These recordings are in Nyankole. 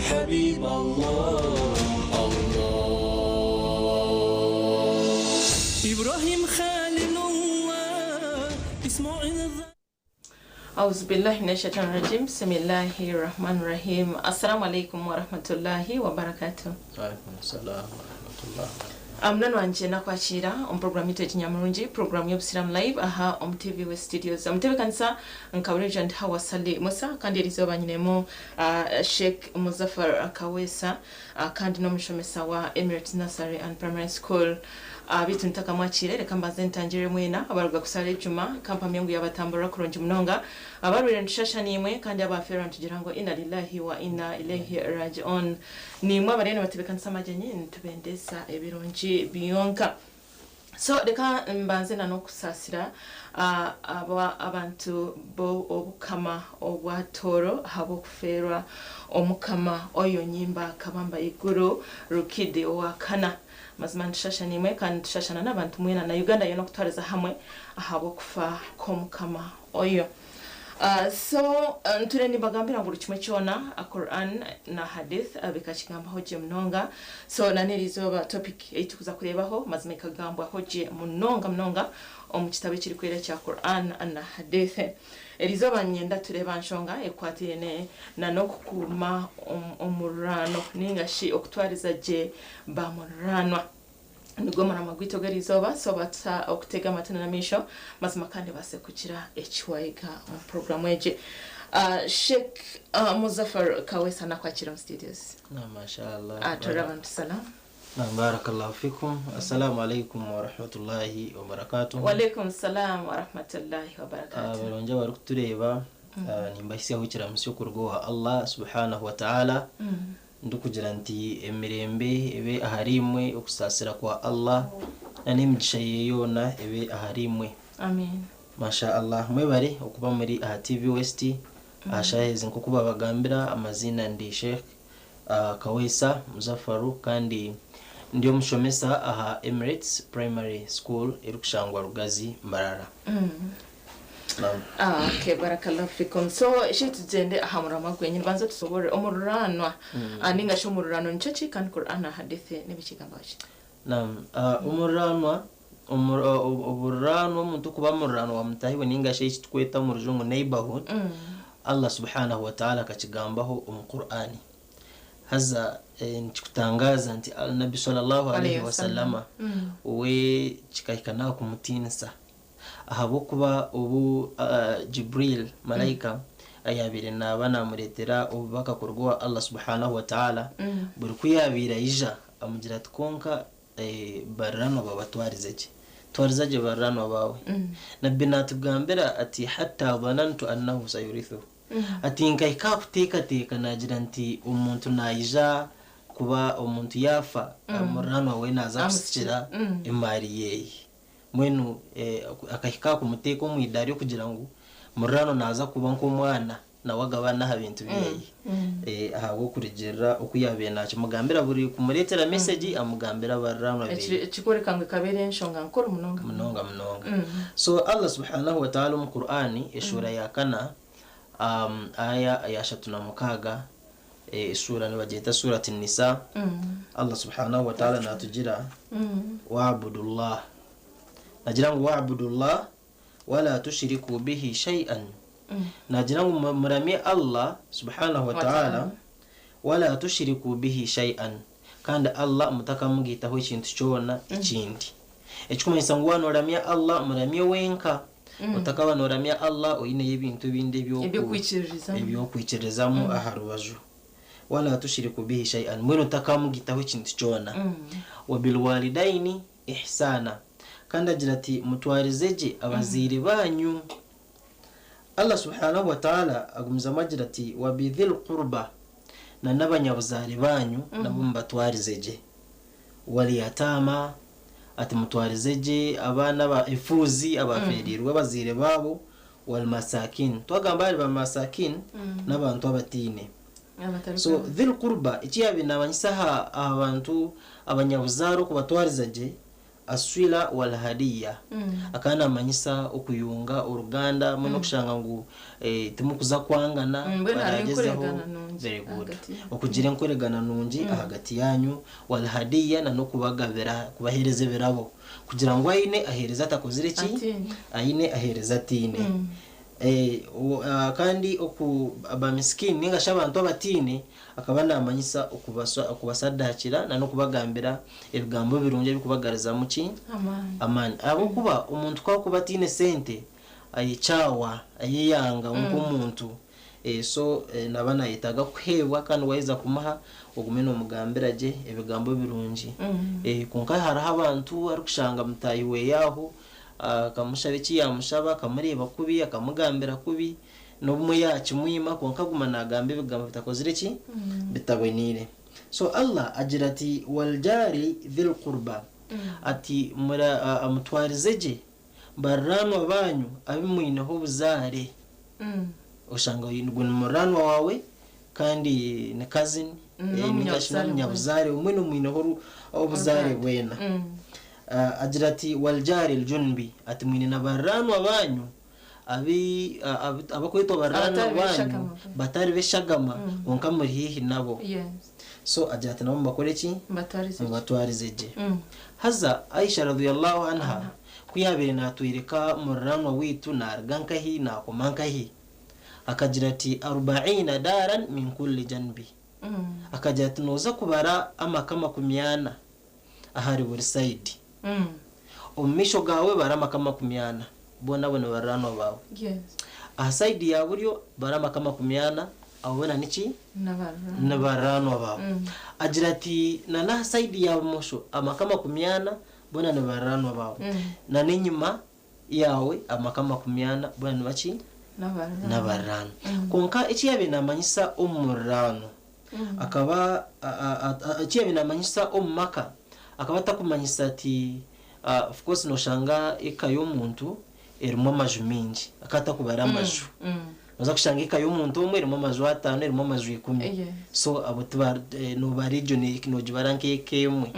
حبيب الله الله إبراهيم خليل الله إسماعيل Auzu billahi minash shaitani rajim. Bismillahir rahmanir rahim. Assalamu alaikum wa rahmatullahi wa barakatuh. Alaikum salam wa rahmatullah. Munani wangye nakwakira omu program yitu ekinyamurungi program y'obusiramu live aha omu TV we studios omutebekanisa nka burijo ndi Hawa Sally Musa kandi erizooba nyinemu Sheikh Muzaffar Kaweesa kandi n'omushomesa wa Emirates Nursery and Primary School. Beitu ntakamwakiire reka mbanze ntangirire mwena abaruga kusaara ejuma kampamye ngu yabatamburira kurungi munonga. Abarwaire nitushasha naimwe kandi abaafeerwa nitugira ngu Inna lillahi wa inna ilaihi raji'un. Naimwe abariyo nibatebeekanisa amagyenyi nitubendeza ebirungi byonka. So reka mbanze na n'okusaasira aba abantu b'obukama obwa Tooro ahabw'okufeerwa Omukama Oyo Nyimba Kabamba Iguru Rukidi owa kana. Mazima nitushasha naimwe kandi nitushasha na n'abantu mwena na Uganda yoona okutwariza hamwe ahabw'okufa kw'Omukama Oyo. So nture nimbagambira ngu buri kimwe kyona Quran na Hadith bikakigambaho gye munonga. So na n'erizooba topic ei turikuza kureebaho mazima ekagambwaho gye munonga munonga omu kitabo ekirikwera ekya Quran na Hadith. Erizooba niinyenda tureebe aha nshonga ekwatiraine na n'okukuuma omururaano ninga shi okutwariza gye baamururaanwa. Nigwo muramwa gwaitu ogw'erizooba, so baasa okutega amatu n'amaisho mazima kandi obaase kugira eki waayega omu puroguraamu egi. Sheikh Muzaffar Kaweesa nakwakira omu studios. Naam, mashallah. Atuura abantu salaam. Naam, barakallahu fikum. Assalamu alaikum wa rahmatullahi wa barakatuhu. Walaikum salaam wa rahmatullahi wa barakatuhu. Abarungi abarikutureeba, nimbahisyaho ekiramutsyo kuruga owa Allah subhanahu wa ta'ala. Ndikugira nti emirembe ebe ahariimwe, okusaasira kwa Allah na n'emigisha ye yoona ebe ahariimwe. Amiina. Masha Allah mwebare okuba muri aha TV West aha shaaha ezi nk'oku babagambira amaziina ndi Sheikh Kaweesa Muzafaru kandi ndi omushomesa aha Emirates Primary School erikushangwa Rugazi Mbarara. Naam. Ah, okay, barakallahu fikum. So, shi tugyende aha muramwa gwenyini banza otusoborore omururaanwa ah, ninga shi omururaano nikyo ki kandi Quran na Hadith nibikigambaho ki? Naam. Ah, omururaanwa omu- o- obururaanwa omuntu okuba mururaanwa wa mutaahi we ninga shi eki tukweta omu rujungu neighborhood, Allah subhanahu wa ta'ala akakigambaho omu Qur'an. Haza eh, nikikutangaaza nti ah, Nabbi sallallahu alayhi Alayhi wasallam. wasallama we kikahika n'aha kumutiinisa. Ahabw'okuba obu Jibril, Malaika, yaabaire naaba naamureetera obubaka kuruga owa Allah subhanahu wa ta'ala, buri ku yaabaire aija amugira ati, Kwonka bariranwa babatwarize gye. Twariza gye bariranwa baawe. Nabbi naatugambira ati, Hatta dhanantu annahu sayurithuhu. Ati, Nkahika aha kuteekateeka naagira nti omuntu naija kuba omuntu yaafa, muriranwa we naaza kusikira emaari yeeye. Mbwenu akahika aha kumuteeka omu idaara ry'okugira ngu muriraanwa naaza kuba nk'omwana nawe agabane aha bintu byeye ahabw'okurugiirira oku yaabaire naakimugambira buri kumureetera mesegi amugambira abariraanwa beye. Ekirikworeka ngu ekaba eri enshonga nkuru munonga. Munonga munonga. So Allah subhanahu wa ta'ala omu Qur'an eshuura ya kana aya ya 36 Eshuura nibagyeta Surat Nisa. Allah subhanahu wa ta'ala natugira wa'budullah. Nagira ngu wa'budullah wala tushiriku bihi shay'an. Nagira ngu muramye Allah subhanahu wa ta'ala wala tushiriku bihi shay'an. Kandi Allah mutakamugaitaho ekintu kyona ekindi. Ekikumanyisa ngu waaba noramya Allah muramye wenka. Otakaba noramya Allah oineyo ebintu ebindi eby'okwikiririzamu aha rubaju. Wala tushiriku bihi shay'an, mbwenu otakamugitaho ekintu kyona. Wabilwalidaini ihsaana, kandi agira ati mutwarize gye abazaire baanyu. Allah subhanahu wa ta'ala agumizamu agira ati wabidhil qurba, na n'abanyabuzaare baanyu nabo mubatwarize gye. Waliyataama, ati mutwarize gye abaana aba efuuzi abafeereirwe abazaire baabo, walmasakin. Twagamba ahari bamasakin n'abantu abataine. So dhil qurba eki yaabaire naamanyisa aha aha bantu abanyabuzaare okubatwariza gye, Aswila walhadiya, akaba namanyisa okuyunga oruganda hamwe n'okushanga ngu timukuza kwangana. Mbwenu hariho baragyezaho enkoregana nungi Very good. ahagati. Okugira enkoregana nungi ahagati yanyu, walhadiya, na n'okubagabira, kubaheereza ebirabo kugira ngu aine aheereza atakozire ki? Atiine. Aine aheereza atiine. Kandi oku abamisikini ninga shi abantu abatiine, akaba namanyisa okubasadakira na n'okubagambira ebigambo birungi ebikubagarizamu ki? Amaani. Amaani, ahabw'okuba omuntu ku akuba atiine sente ayekyawa, ayeyanga nk'omuntu. So naba nayetaaga kuheebwa, kandi waheza kumuha ogume nomugambira gye ebigambo birungi. Kwonka hariho abantu arikushanga mutaahi weeye aho akamushaba eki yamushaba, akamureeba kubi, akamugambira kubi, n'obumwe yakimwima, kwonka aguma nagamba ebigambo bitakozire ki? Bitaboniire. So Allah agira ati waljari dhil qurba, ati mutwarize gye bariranwa banyu abu mwineho obuzaare. Oshanga ngu ni muriranwa waawe kandi ni cousin, ningashi n'omunyabuzaare. N'omunyabuzaare omwe nomwineho obuzaare bwena. Agira ati waljari ljunbi, ati mwine na bariranwa banyu abakwetwa bariranwa Abatari banyu b'eshagama. Batari b'eshagama, kwonka muri haihi nabo. So agira ati nabo mubakore ki? Mbatwarize gye. Mubatwarize gye. Haza Aisha radiyallahu anha ku yabaire natwereka muriranwa witu naruga nkahi nakoma nkahi, akagira ati arubaina daran min kulli janbi. Akagira ati noza kubara amaka 40 ahari buri sayidi. Omu maisho gawe bara amaka 40, boona abo nibariranwa bawe. Aha sayidi ya buryo bara amaka 40, abo boona niki? N'abarurana. Nibariranwa bawe. Agira ati na n'aha sayidi ya bumosho amaka 40, boona nibariranwa bawe. Na n'enyima yawe amaka 40, boona nibaki? N'abarurana. N'abarurano. Kwonka eki yabaire namanyisa omu mururano, akaba eki yabaire namanyisa omu maka, akaba atakumanyisa ati of course noshanga eka y'omuntu erimu amaju mingi, akaba atakubara amaju. Noza kushanga eka y'omuntu omwe erimu amaju 5, erimu amaju 10. So abo nobara egyo nogibara nk'eka emwe.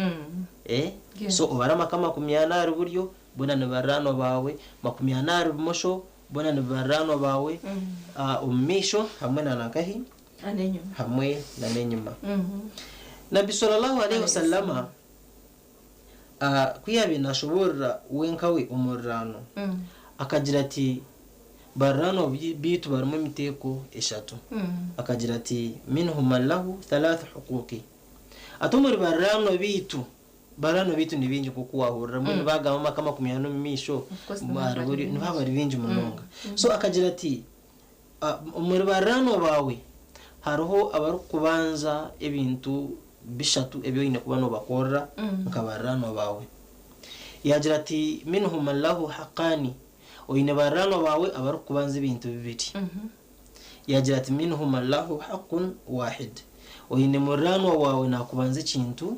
So obara amaka 40 ahari buryo, boona nibariranwa bawe, 40 ahari bumosho, boona nibariranwa bawe, omu maisho hamwe na nankahi? N'enyima. Hamwe na n'enyima. Nabi sallallahu alaihi wasallama ku yabaire nashoborera wenkawe omururano, akagira ati bariranwa biitu barimu emiteeko 3. Akagira ati minhum man lahu thalathu huquqi, ati omuri bariranwa biitu, bariranwa biitu ni bingi nk'oku wahurira mbwenu bagamba amaka 40 omu maisho, Of course, bari nibaba bari nibaba bari bingi munonga. So akagira ati omuri bariranwa bawe hariho abarikubanza ebintu 3 ebi oine kuba nobakorera nka bariranwa bawe. Yagira ati minhum man lahu haqqani, oine bariranwa bawe abarikubanza ebintu 2. Yagira ati minhum man lahu haqqun wahid, oine muriranwa wawe nakubanza ekintu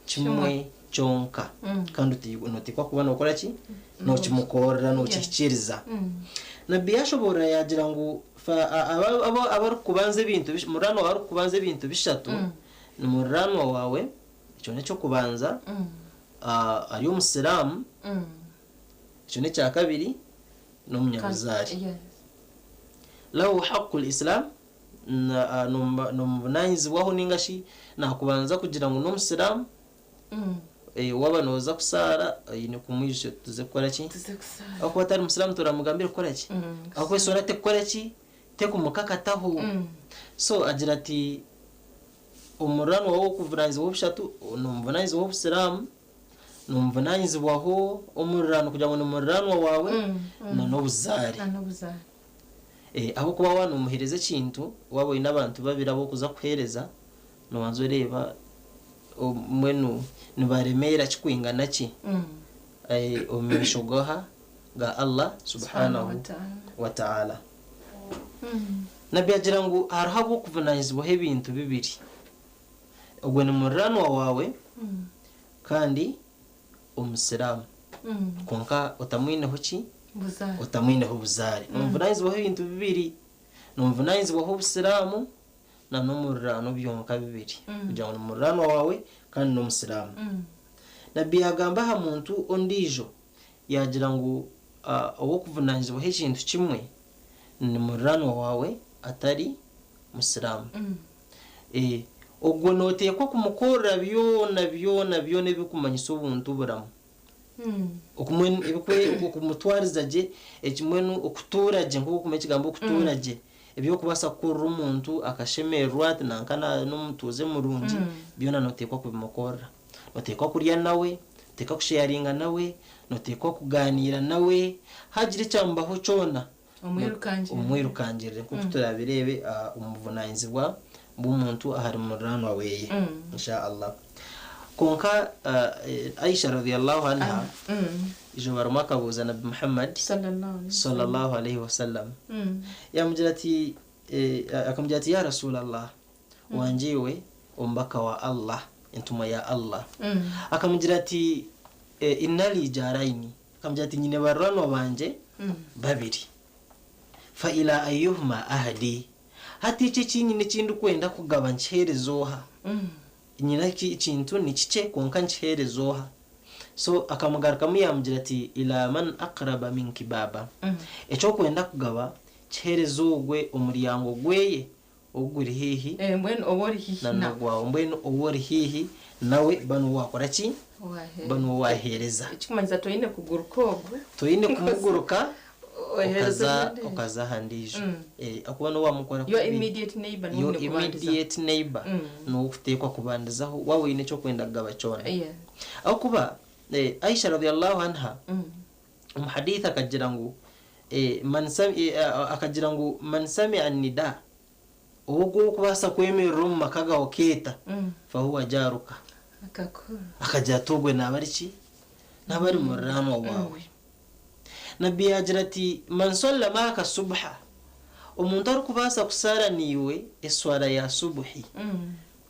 kimwe kyonka, kandi notekwa kuba nokora ki? Nokimukorera, nokihikiriza. Nabbi yashoborera yagira ngu abarikubanza ebintu muriranwa wawe arikubanza ebintu 3, ni muriranwa wawe ekyo n'ekyokubanza, ari omusiraamu, ekyo n'ekya kabiri, n'omunyabuzaare. Lahu haqqul islam, nomubunanyizibwaho ninga shi nakubanza kugira ngu n'omusiraamu. Waba noza kusaara oine kumwijusya tuze kukora ki? Tuze kusaara. Ahakuba atari musiraamu turamugambire kukora ki? Ahakuba esoora tekukora ki? Tekumukakataho. So agira ati omuriranwa wawe okuvunanyizibwaho 3, nomuvunanyizibwaho obusiraamu, nomuvunanyizibwaho omurirano kugira ngu ni muriranwa wawe, na n'obuzaare. Na n'obuzaare. Ahabw'okuba waaba nomuheereza ekintu, waaba oine abantu 2 abokuza kuheereza, nobanza oreeba mbwenu nibaremeera kikwingana ki omu maisho gaha ga Allah subhanahu wa ta'ala. Nabbi agira ngu hariho ab'okuvunanyizibwaho ebintu 2, ogwo ni muriranwa wawe kandi omusiraamu, kwonka otamwineho ki? Buzaare. Otamwineho buzaare. Nomuvunanyizibwaho ebintu 2, nomuvunanyizibwaho obusiraamu na n'omurirano byonka 2, kugira ngu ni muriranwa wawe kandi n'omusiraamu. Nabbi yaagamba aha muntu ondiijo yaagira ngu ow'okuvunaanizibwaho ekintu kimwe ni muriranwa waawe atari Musiraamu. Ogwo nooteekwa kumukorera byona byona byona ebirikumanyisa obuntu buramu. Okumutwariza gye, mbwenu okutuura gye nk'oku orikumanya ekigambo okutuura gye, eby'okubaasa kukorera omuntu akashemererwa ati nanka n'omutuuze murungi, byona nooteekwa kubimukorera. Nooteekwa kurya nawe, nooteekwa kusheyaringa nawe, nooteekwa kugaaniira nawe, haagira ekyamubaho kyona, omwirukangirire nk'oku turaabireebe omu buvunaanizibwa bw'omuntu ahari muriraanwa weye. Insha Allah. Kwonka Aisha radhiyallahu anha eizooba rimwe akabuuza Nabbi Muhammad sallallahu alaihi wasallam yamugira ati akamugira ati ya Rasulallah wangye iwe omubaka wa Allah entumwa ya Allah akamugira ati inna li jaraini akamugira ati nyine baruraanwa bangye babiri fa ila ayyuhuma ahdi hati eki ekinyine ekindikwenda kugaba nkiheereze oha? Nyine ekintu ni kikye kwonka nkiheereza oha? So akamugarukamu yaamugira ati, Ila man aqraba minki baaba. Eki orikwenda kugaba kiheereze ogwe omuryango gweye oguri haihi Mbwenu ou ori haihi na nawe. n'ogwawe. Mbwenu ou ori haihi nawe ba niwe waakora ki? Ba niwe waaheereza. Ekirikumanyisa toine kuguruka ogwe. Toine kumuguruka. Oheereza Okaza ondiijo. okaza aha ndiijo. Ahakuba n'obu wamukora Your kubi, immediate neighbor niwe your oine kubandizaho. immediate neighbor niwe orikuteekwa kubandizaho waaba oine eki orikwenda kugaba kyona. Ahakuba Aisha radhiyallahu anha omu hadith akagira ngu man sami akagira ngu man sami'a nida ogwo orikubaasa kwemerera omu maka gaawe okeeta fahuwa jaaruka Akakuru. akagira ati ogwe naaba ari ki? Naaba ari muriraanwa waawe. Nabbi yaagira ati, Man swalla ma'aka subha, omuntu arikubaasa kusaara naiwe eswala ya subuhi,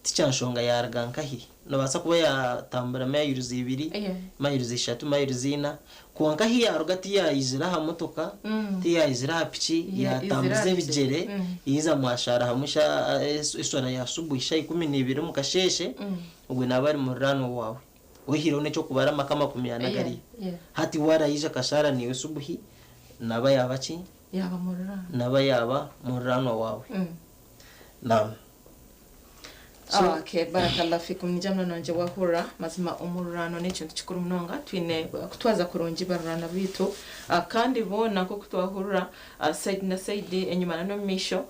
tikyanshonga yaaruga nkahi, nobaasa kuba yaatambura mayirizi ibiri, mayirizi ishatu, mayirizi ina, kwonka ahi yaaruga tiyaizire aha motoka, tiyaizire aha piki, yaatambuza ebigyere, yaiza mwashaara hamwe eswala ya subuhi shaaha 12 omu kasheeshe, ogwo naaba ari muriraanwa waawe. Oihireho n'eky'okubara amaka 40 gariya. Hati waaraija akashaara naiwe subuhi, naaba yaaba ki? Yaaba muriraanwa. Naaba yaaba muriraanwa waawe. Naam. So, okay, barakallahu fikum nija munonga nangye wahurira mazima omururaano n'ekintu kikuru munonga twine kutwaza kurungi baruraana baitu kandi boona nk'oku twahurira side na side enyima na n'omu maisho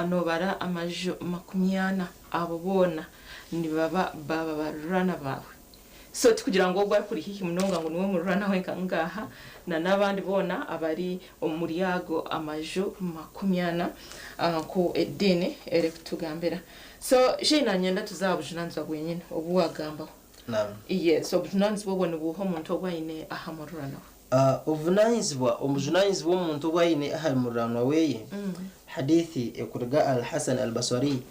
nobara amaju 40 abo boona nibaba baaba baruraana baawe. So tikugira ngu ogwo arikuri haihi munonga ngu niwe mururaana wenka ngaaha na n'abandi boona abari omuri ago amaju 40 nku ediini erikutugambira. So Sheikh nanyenda tuze aha bujunanizibwa bwenyine obu wagambaho. Naam. Yes, obujunanizibwa obwo nibuuha omuntu obu aine aha mururaana we? Obuvunanizibwa, Obujunanizibwa omuntu obu aine ahari mururaanwa weye, Hadithi ekuruga ahari Hassan Al-Baswari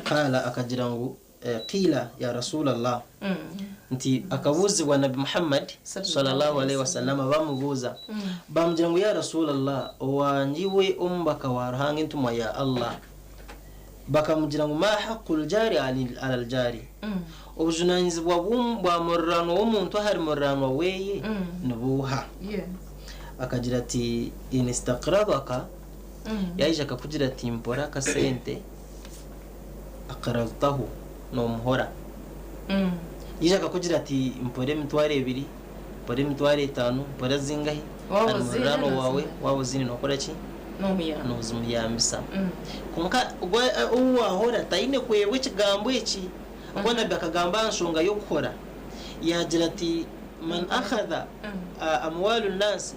qaala akagira ngu Qiila ya Rasulallah nti akabuuzibwa Nabbi Muhammad swallallahu alaihi wasallama bamubuuza bamugira ngu ya Rasulallah owangye iwe omubaka wa Ruhanga entumwa ya Allah bakamugira ngu ma haqqul jaari alal jaari obujunanizibwa bwa muriraanwa w'omuntu ahari muriraanwa weye nibuuha? Akagira ati in istaqradaka yaija akakugira ati mpora akasente aqradtahu nomuhora. Yaija akakugira ati mpora 20,000, mpora 50,000, mpora zingahi, Waaba ari oziine muriraanwa waawe, nozimuha. waaba oziine nokora ki? Nomuyamba. Nozimuyambisa. Kwonka ou waahora taine kwebwa ekigambo eki. Ahakuba Nabbi akagamba aha nshonga y'okuhora, yaagira ati man akhadha amwalu nnaasi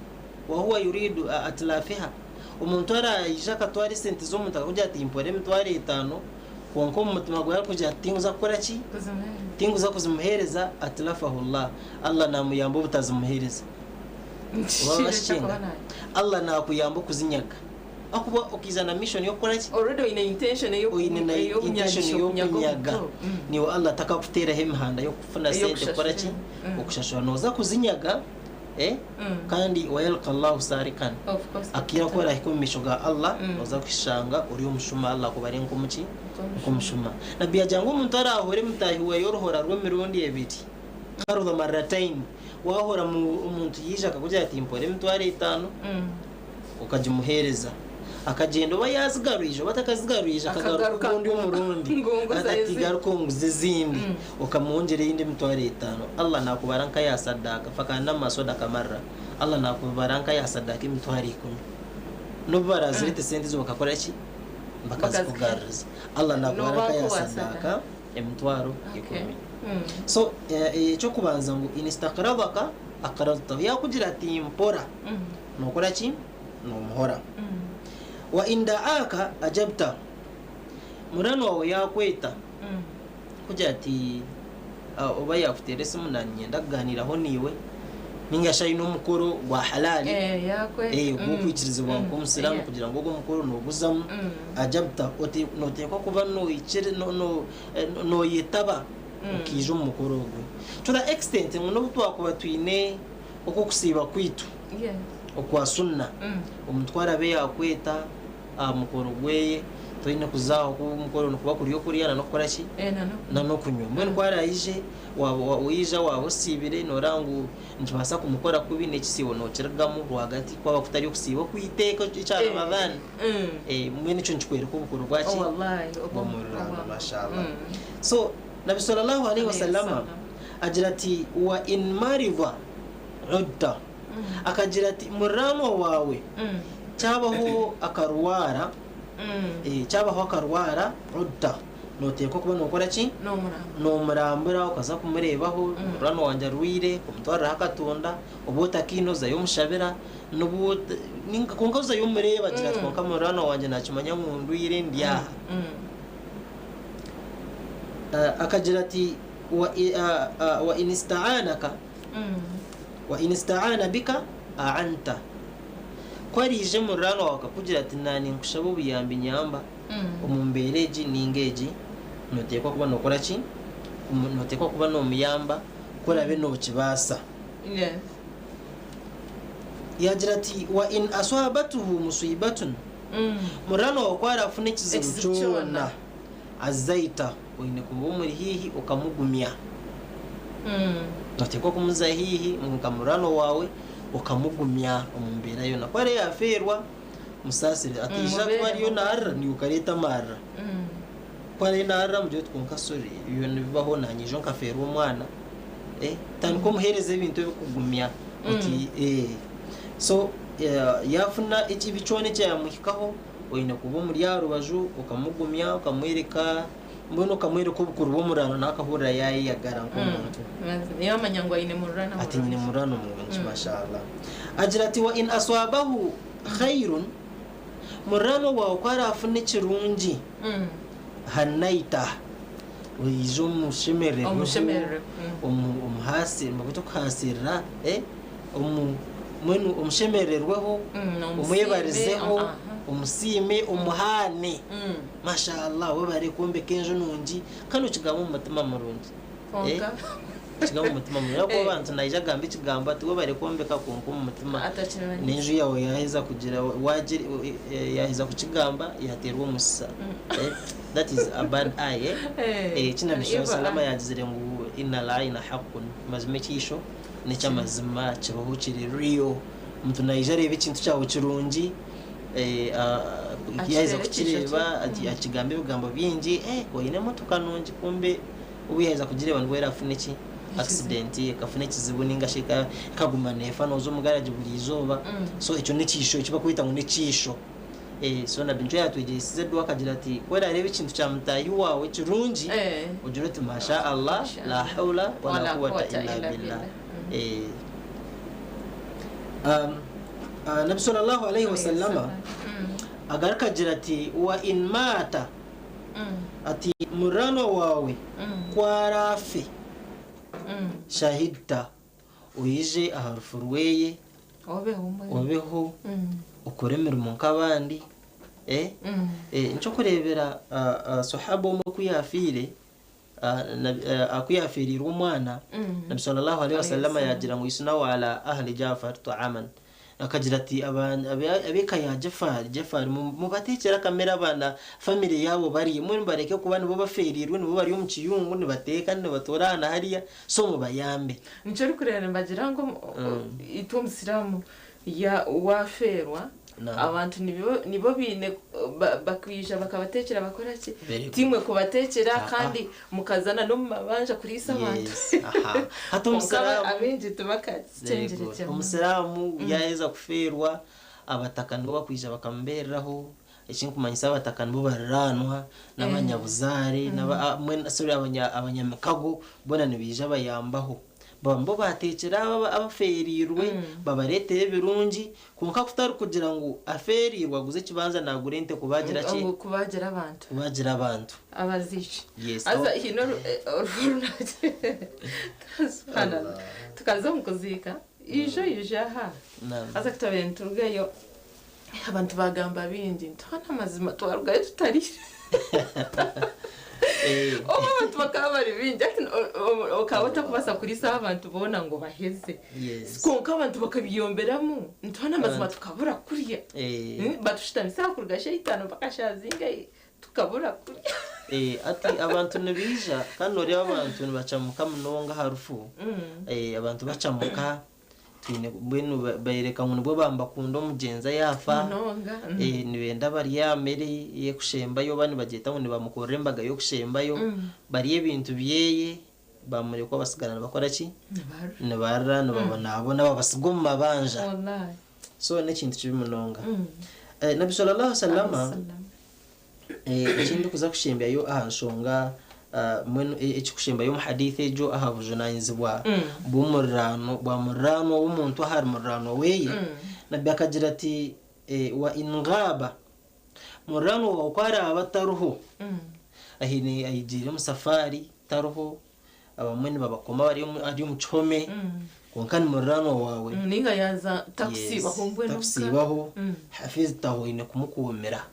wahuwa yuridu atlafiha, omuntu araija akatwara esente z'omuntu akakugira ati mpora 50,000, kwonka omu mutima gwe arikugira ati tinkuza kukora ki? Tinkuza kuzimuheereza, atlafahu Allah, Allah namuyamba obutazimuheereza. Oba bashinga, Allah nakuyamba okuzinyaga. Ahakuba okaiza na mission y'okukora ki? Already oine intention Oine na intention y'okunyaga. Niiwe Allah takakuteeraho emihanda y'okufuna sente kukora ki? Okushashura. Nooza kuzinyaga kandi wayalqa Allahu sarikan. Akaire aku orahike omu maisho ga Allah, nooza kushanga ori omushuma Allah akubare nk'omuki? Nk'omushuma. Nabbi yaagira ngu omuntu araahure mutaahi we oruhora rw'emirundi ebiri. Qarda marratayn, Waahura omuntu yaija akakugira ati mpora emitwaro etaano, okagimuheereza. Akagyenda oba yaazigarwije oba atakazigarwije akagaruka ogundi omurundi ati garuka onguze ezindi okamwongyera eyindi emitwaro etaano. Allah naakubara nka yaasadaaka, fakaannama swadaka marra, Allah naakubara nka yaasadaaka emitwaro ikumi. N'obu baraazireta esente ezo bakakora ki? Bakazikugaruriza. Allah naakubara nka yaasadaaka emitwaro ikumi. So eky'okubanza ngu in istakradaka akradtahu, yaakugira ati mpora, nookora ki? Nomuhora. Wa in da'aaka ajabta, munywani waawe yaakweta kugira ati oba yaakuteera esimu nanyenda kugaaniiraho naiwe ninga shi aine omukoro gwa halaali ogw'okwikirizibwa nk'omusiraamu kugira ngu ogwo omukoro nooguzamu, ajabta nooteekwa kuba nooyetaba okaija omu mukoro ogwo. To the extent ngu n'obu twakuba twine okw'okusiiba kwaitu okwa sunna, omuntu ku araabe yaakweta aha mukoro gweye, toine kuza aho ahakuba omukoro nikuba kuri okurya nan'okukora ki? Nan'okunywa. Mbwenu ku araije, waija waaba osiibire noreeba ngu nikibaasa kumukora kubi n'ekisiibo nokirugamu rwagati kwaba kutari okusiiba okw'eiteeka ekya Ramadhan. Mbwenu ekyo nikikworeka obukuru bwaki? Bw'omururano. Mashallah. So Nabbi Sallallahu Alaihi Wasallama agira ati, Wa in maridha udta, akagira ati, Muraanwa waawe kyabaho akarwara, kyabaho akarwara udta, nooteekwa kuba nookora ki? Noomurambura okaza kumureebaho, muraanwa wangye arwaire, omutwariraho akatunda, oba otakaine ozayo omushabira, nobu kwonka ozayo omureeba agira ati kwonka muraanwa wangye naakimanya ngu ndwaire ndi aha. Akagira ati, Wa in ista'anaka, wa in ista'ana bika a'anta. Ku araije muriraanwa waawe akakugira ati na ninkushaba obuyambi nyamba omu mbeera egi ninga egi, noteekwa kuba nokora ki? Noteekwa kuba nomuyamba ku oraabe nokibaasa. Yaagira ati, Wa in aswabatuhu muswibatun, muriraanwa waawe ku araafune ekizibu kyona, azaita, oine kumuba omuri haihi okamugumya. Noteekwa kumuza haihi nka muriraanwa waawe okamugumya omu mbeera yoona. Ku araabe yaafeerwa, musaasire. Ataija kuba ariyo naarira naiwe okareeta amarira. Ku araabe naarira omugire oti kwonka sorry ebyo nibibaho naanye ijo nkafeerwa omwana. Tandika omuheereze ebintu ebirikugumya oti so yaafuna ekibi kyona ekyamuhikaho oine kuba omuri aha rubaju okamugumya okamwereka mbwenu okamwereka obukuru bw'omururano nawe akahurira yaayeyagara nk'omuntu. Yaamanya ngu aine mururano Ati nyine mururano murungi mashallah. Agira ati wa in aswabahu khairun, mururano waawe ku araafune ekirungi hanaitah, oije omushemererweho, omuhaasire, nibakweta okuhaasirira, mbwenu omushemererweho, omwebarizeho, omusiime, omuhaane. Mashallah webare kwombeka enju nungi kandi okigamba omu mutima murungi. Okigamba omu mutima murungi ahabw'okuba abantu naija agamba ekigambo ati webare kwombeka kwonka omu mutima n'enju yaawe yaheza kugira yaheza kukigamba yateerwa omusisa. That is a bad eye. Eki Nabbi salama yagizire ngu innal ayna haqqun, mazima ekiisho n'eky'amazima kiriho kiri real. Omuntu naija areeba ekintu kyawe kirungi yaaheza kukireeba akigamba ebigambo bingi, oine emotoka nungi kumbe obu yaaheza kugireeba nibwo erafune ki? Accident ekafuna ekizibu ninga shi ekaguma neefa nooza omu garagi buri izooba. So ekyo n'ekiisho eki barikweta ngu n'ekiisho. So Nabbi nikyo yaatwegyesize edua akagira ati ku oraareeba ekintu kya mutaahi waawe kirungi ogire oti Masha Allah la hawla wala quwwata illa billah. Nabbi sallallahu alaihi wasallama agaruka agira ati wa in maata ati muriraanwa waawe ku araafe shahidta oije aha rufu rweye obeho okore emirimo nk'abandi. Nikyokureebera swahaba omwe ku yaafiire Ku yaafeereirwe omwana, Nabbi swalla Allahu alaihi wasallama yaagira ngu isnau ala ahli Jafar ta'aman, Akagira ati, Ab'eka ya Jefari, Jefari, mubateekyere akamere abaana famire yaabo barye. Mbwenu mubareke kuba nibo bafeereirwe, nibo bari omu kiyungu nibateeka nibatoora aha na hariya, so mubayambe. Nikyo orikureeba nibagira ngu itwe omusiraamu waafeerwa abantu nibo baine bakwija bakabateekyera bakora ki? Tiimwe kubateekyera kandi mukaza na n'omu mabanja kuriisa abantu. Hati Kwonka abaingi tibakakikyengire gye. Omusiraamu yaaheza kufeerwa, abataka nibo bakwija bakamubeereraho. Ekinkumanyisa abataka nibo bariraanwa, n'abanyabuzaare, sorry abanyamikago boona nibaija bayambaho. Baba nibo baateekyera abo abafeereirwe, babareetera ebirungi, kwonka kutari kugira ngu afeereirwe aguze ekibanja naagura ente kubaagira ki? Ngu kubaagira abantu. Kubaagira abantu. Abaziiki. Yes. Haza haine oru Subhanallah. Tukaza omu kuziika, ijo ijo aha. Haza ku twabaire niturugayo, abantu baagamba bingi nti hoona amazima twarugayo tutariire. Obu abantu bakaba bari baingi hati okaba otarikubaasa kuriisaho abantu boona ngu obaheze. Kwonka abantu bakabiyomberamu nti hoona amazima tukabura kurya. Batushutamisa aha kuruga shaaha itaano mpaka shaaha zingahi tukabura kurya. Hati abantu nibaija kandi nooreeba abantu nibacamuka munonga aha rufu. Abantu bacamuka. Twine mbwenu bayoreka ngu nibwo baanibakunda omugyenzi yaafa. Munonga. Nibenda barye aha mere y'okushembayo oba nibagyeta ngu nibamukorera embaga y'okushembayo, barye ebintu byeye, bamurekwa basigara nibakora ki? Nibarira. Nibarira, nibabonaabona, babasiga omu mabanja. Wallaahi. So n'ekintu kibi munonga. Nabbi sallallahu alaihi wasallama, Eki ndikuza kushembyayo aha nshonga mbwenu ekirikushembayo omu hadiith egyo aha bujunaanizibwa bw'omuriraano bwa muriraanwa w'omuntu ahari muriraanwa weye, Nabbi akagira ati, Wa in ghaaba, muriraanwa waawe ku araabe atariho, aine agiire omu safaari tariho, abamwe nibabakoma bari ari omu kihome, kwonka ni muriraanwa waawe. Ninga yaaza takusiibaho mbwenu omuka. Takusiibaho, hafiztahu oine kumukuumira.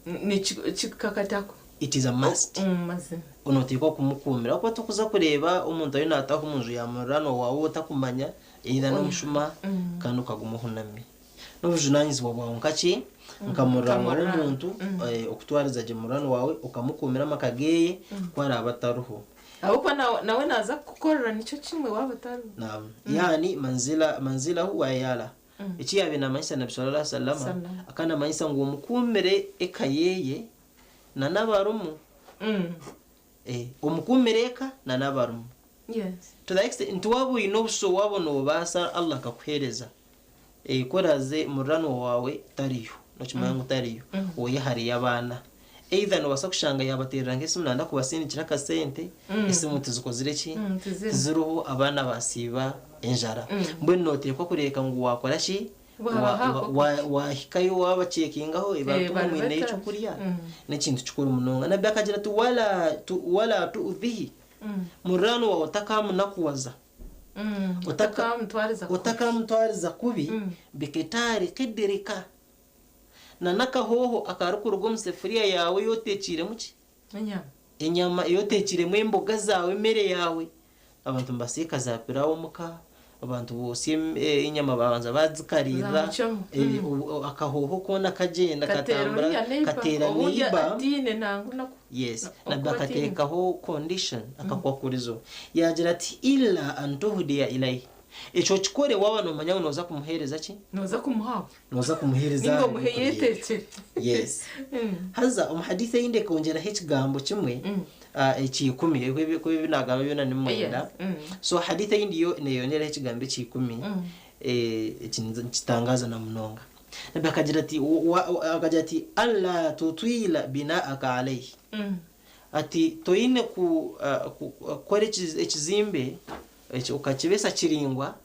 Nikikakatako. It is a must. Mazima. Noteekwa kumukuumira ahakuba tokuza kureeba omuntu ariyo naataaha omu nju ya muriraanwa waawe ou otakumanya either n'omushuma kandi okaguma ohunami. N'obujunaanizibwa bwawe nka ki? Nka muriraanwa w'omuntu okutwariza gye muriraanwa waawe okamukuumira amaka geeye ku araabe atariho. Ahabw'okuba nawe naaza kukukorera nikyo kimwe waaba otariho. Naam. Yaani manzila manzilahu wa ayalah. Eki yaabaire naamanyisa Nabbi swalla Alaihi wasallama, akaba naamanyisa ngu omukuumire eka yeeye na n'abarimu. Omukuumire eka na n'abarimu. To the extent nti waaba oine obuso waaba noobaasa Allah akakuheereza, ku oraaze muriraanwa waawe tariyo, nookimanya ngu tariyo, oyehariyo abaana. Either noobaasa kushanga yaabateerera nk'esimu nayenda kubasindikira akasente, esimu tizikozire ki? Tiziriho, abaana baasiiba enjara. Mbwenu nooteekwa kureebeka ngu waakora ki? Waahikayo waabacekingaho abantu mwine ekyokurya. N'ekintu kikuru munonga. Nabbi akagira ati, Wala tu'udhihi, muriraanwa waawe otakamunakuwaza, otakaamutwariza kubi, bikitaari kidirika. Na n'akahooho akarikuruga omu sefuriya yaawe ei oteekiiremu ki? Enyama. Enyama ei oteekiiremu emboga zaawe, emere yaawe. Abantu nibasiika za pilawo omuka, abantu bootsya enyama babanza baazikariirira, Zaamucwamu. akahooho koona kagyenda Kateera katambura oriya neighbour, kateera obundi neighbour. atiine nangwa naku. Yes, Okuba Nabbi atiine. akateekaho condition, akakwakurizo, yaagira ati, Illa an tuhdiya ilayhi. Ekyo okikore waaba noomanya ngu nooza kumuheereza ki? Nooza kumuha. Nooza kumuheereza Ninga aha omuhe ebyokurya ebyo. yeteekyere. Yes. Haza omu hadiith eyindi ekongyeraho ekigambo kimwe ekya ikumi, ahabw'okuba ebi naagamba byona ni mwenda. So hadiith eyindi yo neeyongyeraho ekigambo ekya ikumi, eki nikitangaaza na munonga. Nabbi akagira ati, akagira ati, Alla tutwila bina'aka alayhi. Ati toine kukora ekizimbe okakibesa kiringwa.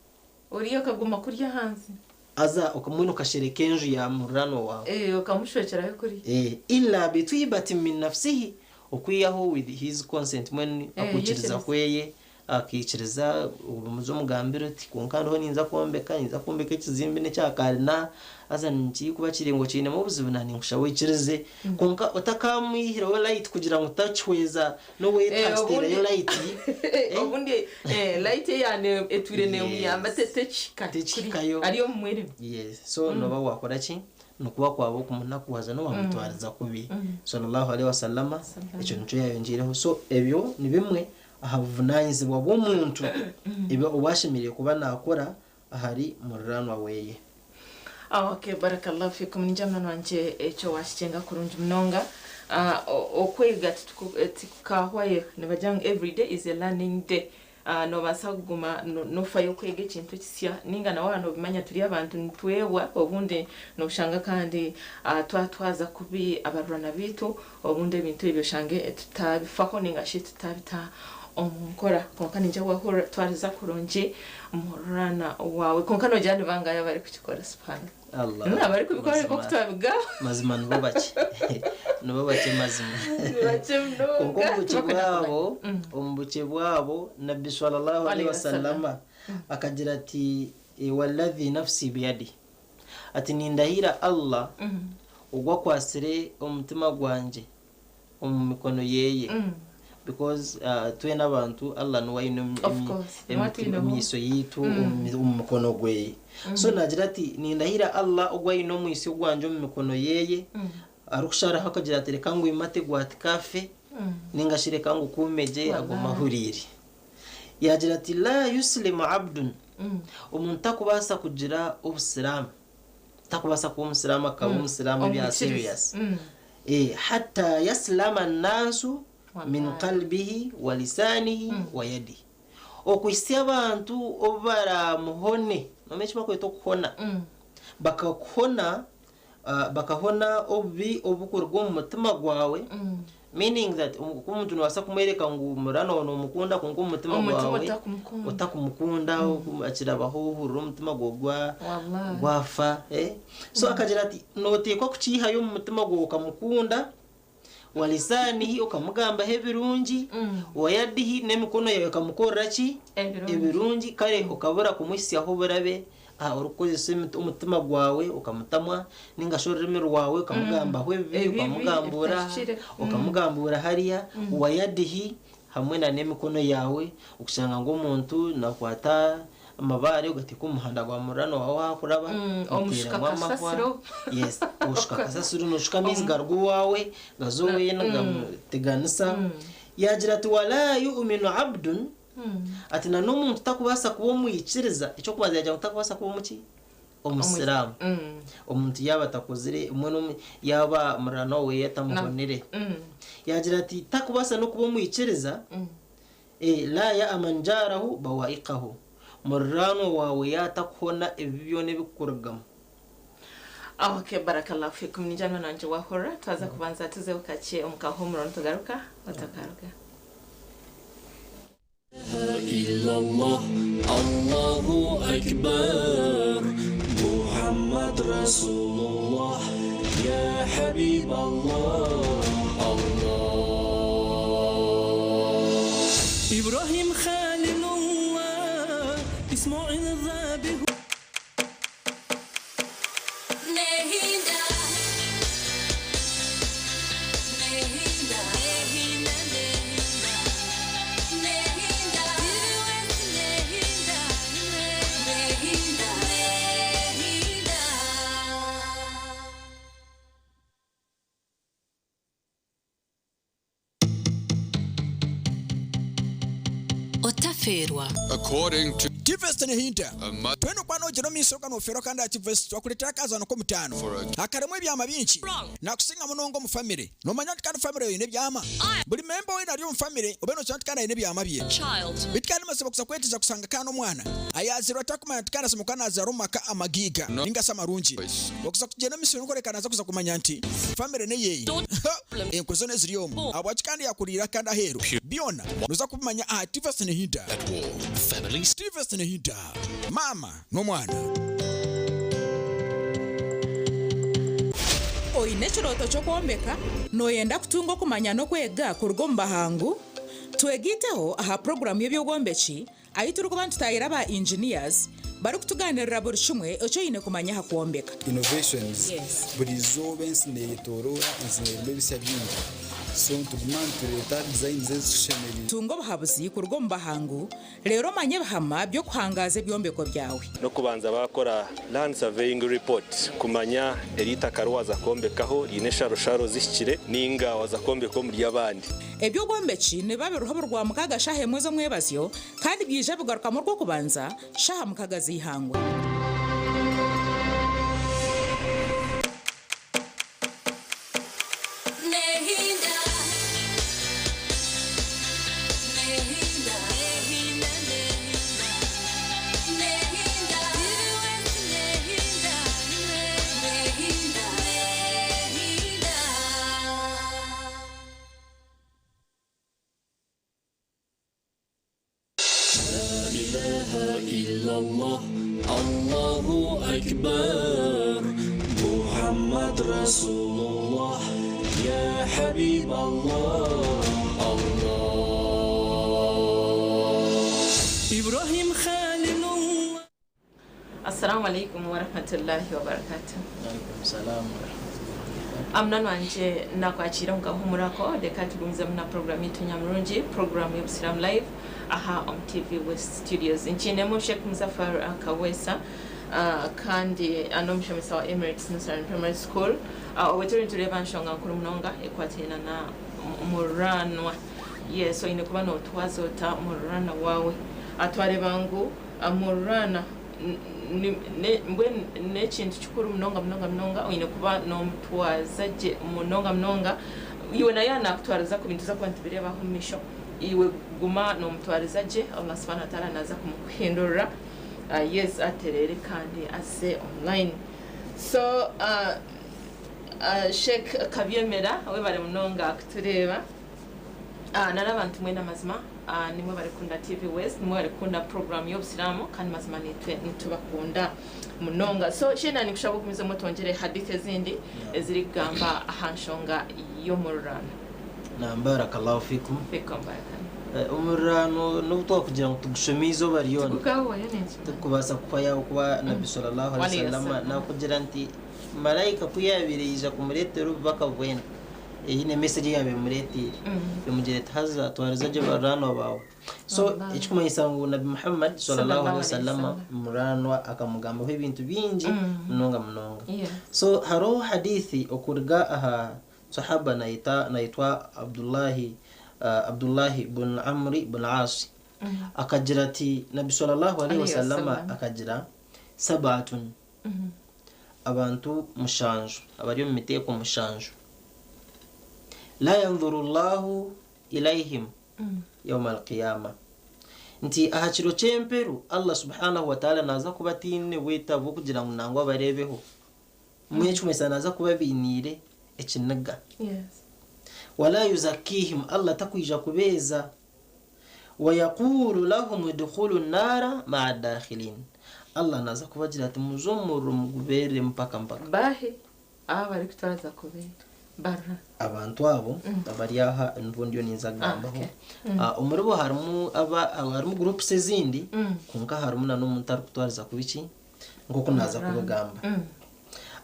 Oriya akaguma kurya ahansi. Haza mbwenu okashereka enju ya muriraanwa waawe. Okamushwekyerayo kuriya. Illa bitwibatin min nafsihi, okwihaho with his consent, mbwenu okwikiriza kweye. Akaikiriza omuze omugambire oti kwonka ndiho ninza kwombeka, ninza kwombeka ekizimbe n'ekya karina, haza nikikuba kiri ngu kiinemu obuzibu na ninkushaba oikirize. Kwonka otakamwihireho light kugira ngu takihweza n'oweta akiteerayo Obundi light. Eh? Obundi light eyane etwire nemuyamba tekihika kuri Tekihikayo. ari omu mwirima. Yes. So noba wakora ki? Nikuba kwaba okumunakuwaza n'owamutwariza kubi. Sallallahu alaihi wasallama, ekyo nikyo yayongyeireho. So ebyo ni bimwe aha buvunanyizibwa bw'omuntu ebyo owashemereire kuba nakora ahari muriranwa weye. Okay, barakallahu fikum. Ninja mwana wanje, ekyo wakikyenga kurungi munonga. Okwega tikukahwayo, nibagira ngu every day is a learning day. Nobaasa kuguma nofayo okwega ekintu ekisya, ninga nawe nobimanya turi abantu nitwebwa, obundi noshanga kandi twatwaza kubi abarurana bitu, obundi ebintu ebyo oshange tutabifaho ninga shi tutabita omu nkora. Konka ninja wahurira twariza kurungi mururana wawe, konka nogira ni bangahe abari kukikora? Subhana Allah. Abari kubikora ariko Mazima. kutwabigaba. Mazima nibo bakye, nibo bakye mazima. Ni bakye Konka munonga. omu bukye Tibakunda bwabo, kumanya. omu bukye bwabo, Nabbi sallallahu alaihi Alaihi wasallam. wasallama akagira ati, "Walladhi nafsi biyadi," ati, "Nindahira Allah ogwakwasire omutima gwanje omu mikono yeye," because twena abantu Allah niwe aine Of course, niwe atwineho. emiiso yitu omu mukono gweye. So nagira ati, "Nindahira Allah ogwo aine omwisyo gwanje omu mikono yeye," arikusharaho akagira ati, "Reka ngu imate gwati kafe, ninga shi reka ngu kumeje aguma ahuriire." Yagira ati, "La yuslimu abdun," omuntu takubaasa kugira obusiraamu, takubaasa kuba omusiraamu, akaba omusiraamu ebya Omukiriza. serious, hatta yaslama nnaasu min Wallahi. qalbihi wa lisanihi wa yadihi, okuhitsya abantu obu baramuhone. Nomanya eki bakweta okuhona? Bakakuhona, bakahona obubi obukuruga omu mutima gwawe, meaning that omuntu nobaasa kumwereka ngu murano wawe nomukunda, kwonka omu mutima Omutima gwawe otakumukunda. otakumukunda, akirabaho ohurira omutima gwawe gwa Wallahi. gwafa, eh? So akagira ati noteekwa kukiihayo omu mutima gwawe okamukunda, walisanihi, okamugambaho ebirungi, wayadihi, n'emikono yawe ekamukorera ki? Ebirungi. Ebirungi. Kare okabura kumuhisyaho oburabe orikukozesa omutima gwawe okamutamwa, ninga shi orurimi rwawe okamugambaho ebibi, Ebibi, okamugambura, ebitahikire. okamugambura hariya, wayadihi, hamwe na n'emikono yawe, okushanga ngu omuntu nakwata amabaare ogateeka omu muhanda gwa murano wawe wakuraba, Omushuka oteeramu amahwa. kasasiro. Yes, oshuka kasasiro, noshuka amaizi garuga owawe gaza owene gamuteganisa. Yagira ati, "Wala yuminu abdun," ati na n'omuntu takubaasa kuba omwikiriza. Ekyokubanza yagira ngu takubaasa kuba omuki? Omusiraamu, omuntu yaaba atakozire mbwenu yaaba murano we atamuhonere. Yagira ati takubaasa n'okuba omwikiriza, la ya'man jarahu bawaikahu, murano wawe yatakuhona ebibi byona ebikurugamu. Okay, barakallahu fikum. Ninja nanje wahora twaza kubanza tuzeho kakye omu kahumuro, nitugaruka otakaruga. إلا الله الله أكبر محمد رسول الله يا حبيب الله الله إبراهيم خليل الله إسماعيل ذابح. Nehinda. Nehinda. Nehinda. Nehinda. Nehinda. Nehinda. Nehinda. Otaferwa. According to Tivest nehinda. a mother Twena okwana ogira omu kanofero kandi ativest twakuletera akazano k'omutaano akaremu ebyama bingi nakusinga munonga omu famire. Nomanya nti kandi famire yoine ebyama, buli memba wena ari omu famire obe nokira nti kandi aine ebyama bye. Child. Bitu kandi masaba kuza kweteza kusanga kandi omwana ayazirwa atakumanya nti kandi asoma kandi azara omu maka amagiga ninga se amarungi. Okuza kugenda omu misiri nkoreka naza kuza kumanya nti famire neyeyi, enkwe zona eziri omu habwaki kandi yakuriira kandi aheeru byona noza kubimanya aha Tivest nehinda. At war. Families Tivest nehinda, mama n'omwana. Oine ekirooto ky'okwombeka, nooyenda kutunga okumanya n'okwega kuruga omu bahangu? Twegaiteho aha puroguraamu y'eby'obwombeki ahu turikuba nitutaayira aba engineers barikutugaaniirira buri kimwe eki oine kumanya aha kwombeka. Innovations, Buri izooba ensi neyetoroora, ensi nerimu ebisya bingi so nituguma nitureeta designs ezitushemereire. Tunga obuhabuzi kuruga omu bahangu reero omanye ebihama by'okuhangaaza ebyombeko byawe. N'okubanza baakora Land Surveying Report kumanya eri itaka riwaza kwombekaho riine ensharosharo zihikire ninga waza kwombeka omuri abandi. Eby'obwombeki nibiba biriho buri Rwamukaaga shaaha emwe z'omwebazyo kandi byaija bigarukamu Orwokubanza shaaha mukaga z'eihangwe. Assalamu alaikum warahmatullahi wabarakatuh. Alaikum salaam warahmatullahi. Munani wangye nakwakiira omu kahuumurako reka tugumizemu na puroguramu yaitu nyamurungi, puroguramu y'Obusiraamu Live aha omu TV West Studios. Nkiinemu Sheikh Muzaffar Kaweesa kandi n'omushomesa wa Emirates Nursery Primary School. Obwe turiyo nitureeba nshonga nkuru munonga ekwatiraine na muriraanwa. Yes, oine kuba nootwaza ota muriraanwa waawe? Twareeba ngu muriraanwa mbwenu n'ekintu kikuru munonga munonga munonga oine kuba n'omutwaza gye munonga munonga iwe naye anakutwariza kubi nituza kuba nitubireeba aho omu maisho iwe guma n'omutwariza gye Allah subhanahu wa ta'ala naza kumukuhindurira yes atereere kandi aze online so Sheikh Kabyemera webare munonga kutureeba Nari abantu mwena amazima nimwe barikukunda TV West, nimwe barikukunda program y'obusiraamu kandi mazima nitwe nitubakunda munonga. So Sheena ninkushaba ogumizemu otwongyere hadith ezindi ezirikugamba aha nshonga y'omururano. Naam barakallahu fikum. Fikum baraka. Omururano n'obu twakugira ngu tugushome eizooba ryona Tigukahuhwayo nenkimanya. Tikubaasa kuhwayo ahabw'okuba Nabbi sallallahu alaihi wasallama nakugira nti Malaika ku yaabaire yaija kumureetera obubaka bwena Eine message ei yaabaire emureeteire emugira eti haza twariza gye baruraanwa baawe. So ekikumanyisa ngu Nabbi Muhammad swallallahu alaihi wasallama muraanwa akamugambaho ebintu bingi munonga munonga. So hariho hadithi okuruga aha sahaba nayeta nayetwa Abdullahi Abdullahi bun Amri bun Aasi akagira ati Nabbi swallallahu alaihi wasallama akagira sab'atun Abantu mushanju abari omu miteeko mushanju, La yandhuru Llahu ilaihim yauma al-qiyama, nti aha kiro ky'emperu Allah subhanahu wa ta'ala naaza kuba ataine bwetaavu bw'okugira ngu nangwa abareebeho, mbwenu ekirikumanyisa naaza kuba abainiire ekiniga. Wala yuzakiihim, Allah takwija kubeeza. Wayaquulu lahum idkhulu nnaara ma'a daakhiliin, Allah naaza kubagira ati muze omu muriro mugubeereremu mpaka mpaka. Baahi abo abarikutwaza kubi barra? Abantu abo abari aha nibo ndiyo ninza kugambaho. Omuribo harimu aba harimu groups ezindi kwonka harimu na n'omuntu arikutwariza kubi ki nk'oku naaza kubigamba.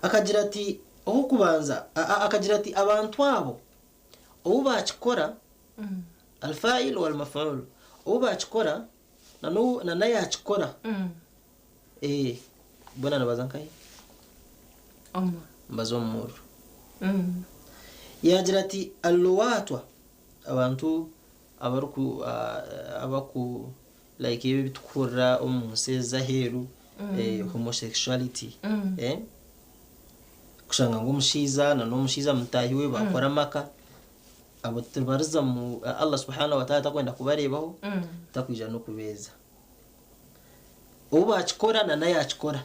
Akagira ati ow'okubanza akagira ati abantu abo obu baakikora Al-fa'il wal-maf'ul. Obu baakikora na n'ou na n'ayaakikora. Eh, boona nibaza nkahi? Omu. Nibaza omu muriro. Yaagira ati, Al-luwaatwa, abantu abariku abaku like ebi ebitukuhurira omu nsi ezi z'aheeru, eh, homosexuality. Eh? Kushanga ngu omushaija na n'omushaija mutaahi we baakora amaka. Abo tibariza mu Allah subhanahu wa ta'ala takwenda kubareebaho, takwija n'okubeeza. Obu baakikora na n'ayakikora.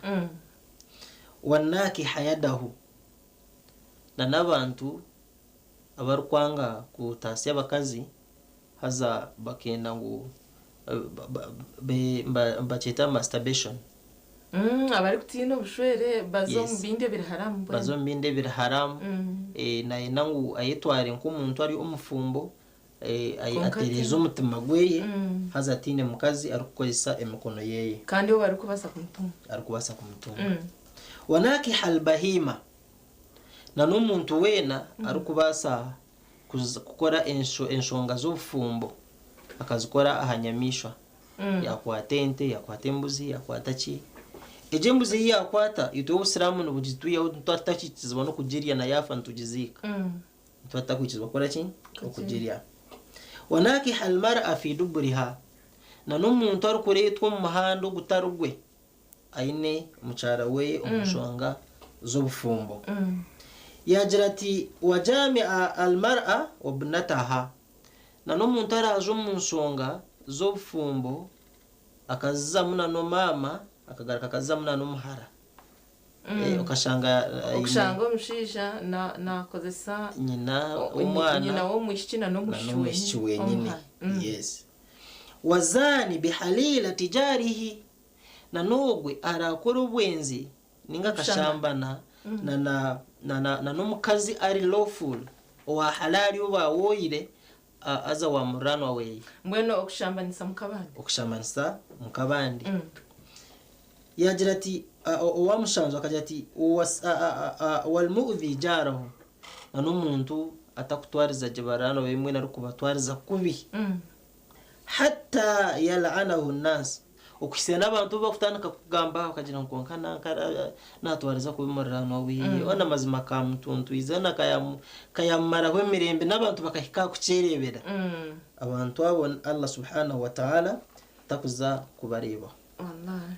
Wa nakiha yadahu, na n'abantu abarikwanga kutaasya abakazi haza bakenda ngu nibakyeta masturbation. Abarikutiina obushwere baza omu Yes. bindi ebiri haramu mbwenu. Baza omu bindi ebiri haramu. Nayenda ngu ayetware nk'omuntu ari omufumbo. Atereeza omutima gweye, haza atiine mukazi, arikukozesa emikono yeye. Kandi we barikubaasa kumutunga. Arikubaasa kumutunga. Wanakiha albahima, na n'omuntu weena arikubaasa kukora enshonga z'obufumbo akazikora aha nyamaishwa. Yakwata ente, yakwata embuzi, yakwata ki, egyo embuzi ei yakwata, itwe obusiraamu nibugitwihaho, tutakikirizibwa n'okugirya, na yaafa nitugiziika. Tutakwikizibwa kukora ki? Okugirya. Wanakiha almar'a fi duburiha, na n'omuntu arikureetwa omu muhanda ogutari gwe aine mukyara we omu nshonga z'obufumbo. Yagira ati wajamia almar'a wabnataha, na n'omuntu araza omu nshonga z'obufumbo akazizamu na n'omaama, akagaruka akazizamu na n'omuhara. Okashanga Okushanga omushaija nakozesa nyina omwana, nyina w'omwishiki na n'omwishiki n'omwishiki wenyini. Wenyini. Omuhara. Yes. Wazani bihalila tijarihi, na n'ogwe arakora obwenzi ninga akashambana na n'omukazi ari lawful, owa halali, obawoyire, aza wa muranwa weye. Mbwenu okushambanisa mukabandi. Okushambanisa mukabandi. Yagira ati owamushanzu akagira ati walmu'dhi jarahu, na n'omuntu atakutwariza gye barano bemwe, arikubatwariza kubi, hatta yal'anahu nnas, okuhitsya n'abantu bakutandika kugamba bakagira ngu konka natwariza kubi murirano wiwe, ona mazima kamutuntwiza na kayamumaraho emirembe, n'abantu bakahika kukyerebera. Abantu abo Allah subhanahu wa ta'ala takuza kubareeba. Wallahi.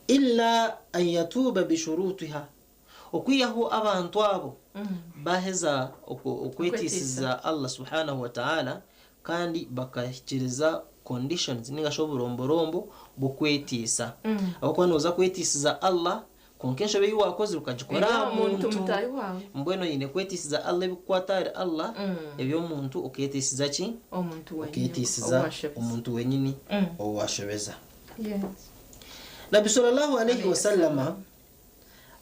Illa an yatuba bishurutiha, okwihaho abantu abo baheza okwetisiza Allah subhanahu wa ta'ala kandi bakahikiriza conditions ninga shi oburomborombo bw'okwetiisa. Ahabw'okuba nooza kwetiisiza Allah, konka enshobe ei wakozire ukagikora aha muntu muntu. Mutahi wawe. Mbwenu oine kwetiisiza Allah ebikukwata ahari Allah, eby'omuntu oketiisiza ki? Omuntu wenyini. Oketiisiza owashobeza. Omuntu wenyini owashobeza. Nabi sallallahu alaihi wasallama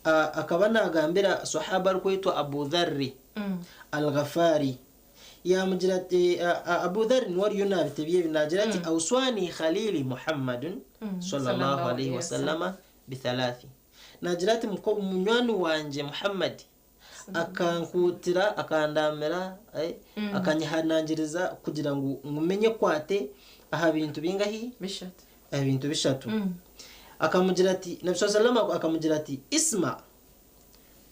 akaba nagambira sahaba arikwetwa Abu Dharri Alghafari, yamugira ati Abu Dharri niwe ariyo nabitebye ebi, nagira ati awswani khalili Muhammadun sallallahu alaihi wasallama bithalathi, nagira ati munywani wanje Muhammad akankuutira, akandamira, akanyihanangiriza kugira ngu ngumenye kwate aha bintu bingahi? 3. Aha bintu 3. Akamugira ati, Nabi sallallahu alaihi akamugira ati isma,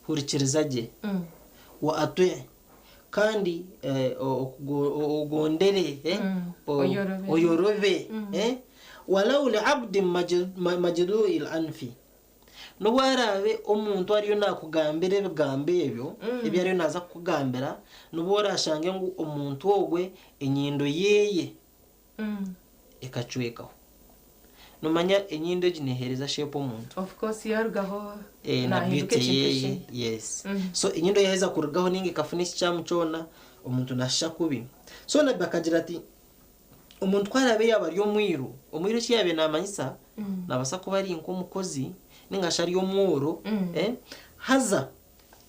hurikiriza gye, wa atwi, kandi ogondere, Oyorobe. Oyorobe, walau liabdin majrui lanfi, n'obu araabe omuntu ariyo nakugambira ebigambo ebyo, ebi ariyo naza kukugambira, n'obu orashange ngu omuntu ogwe enyindo yeye ekacwekaho. Nomanya enyindo egi nehereza shape omuntu. Of course, yarugaho Na nahinduka beauty ekintu yeye. ekindi. Yes. So enyindo yaheza kurugaho ninga ekafuna ekikyamu kyona, omuntu nashisha kubi. So Nabi akagira ati omuntu ku araabe yaba ari omwiru, omwiru eki yabe namanyisa, nabaasa kuba ari nk'omukozi ninga shi ari omworo, haza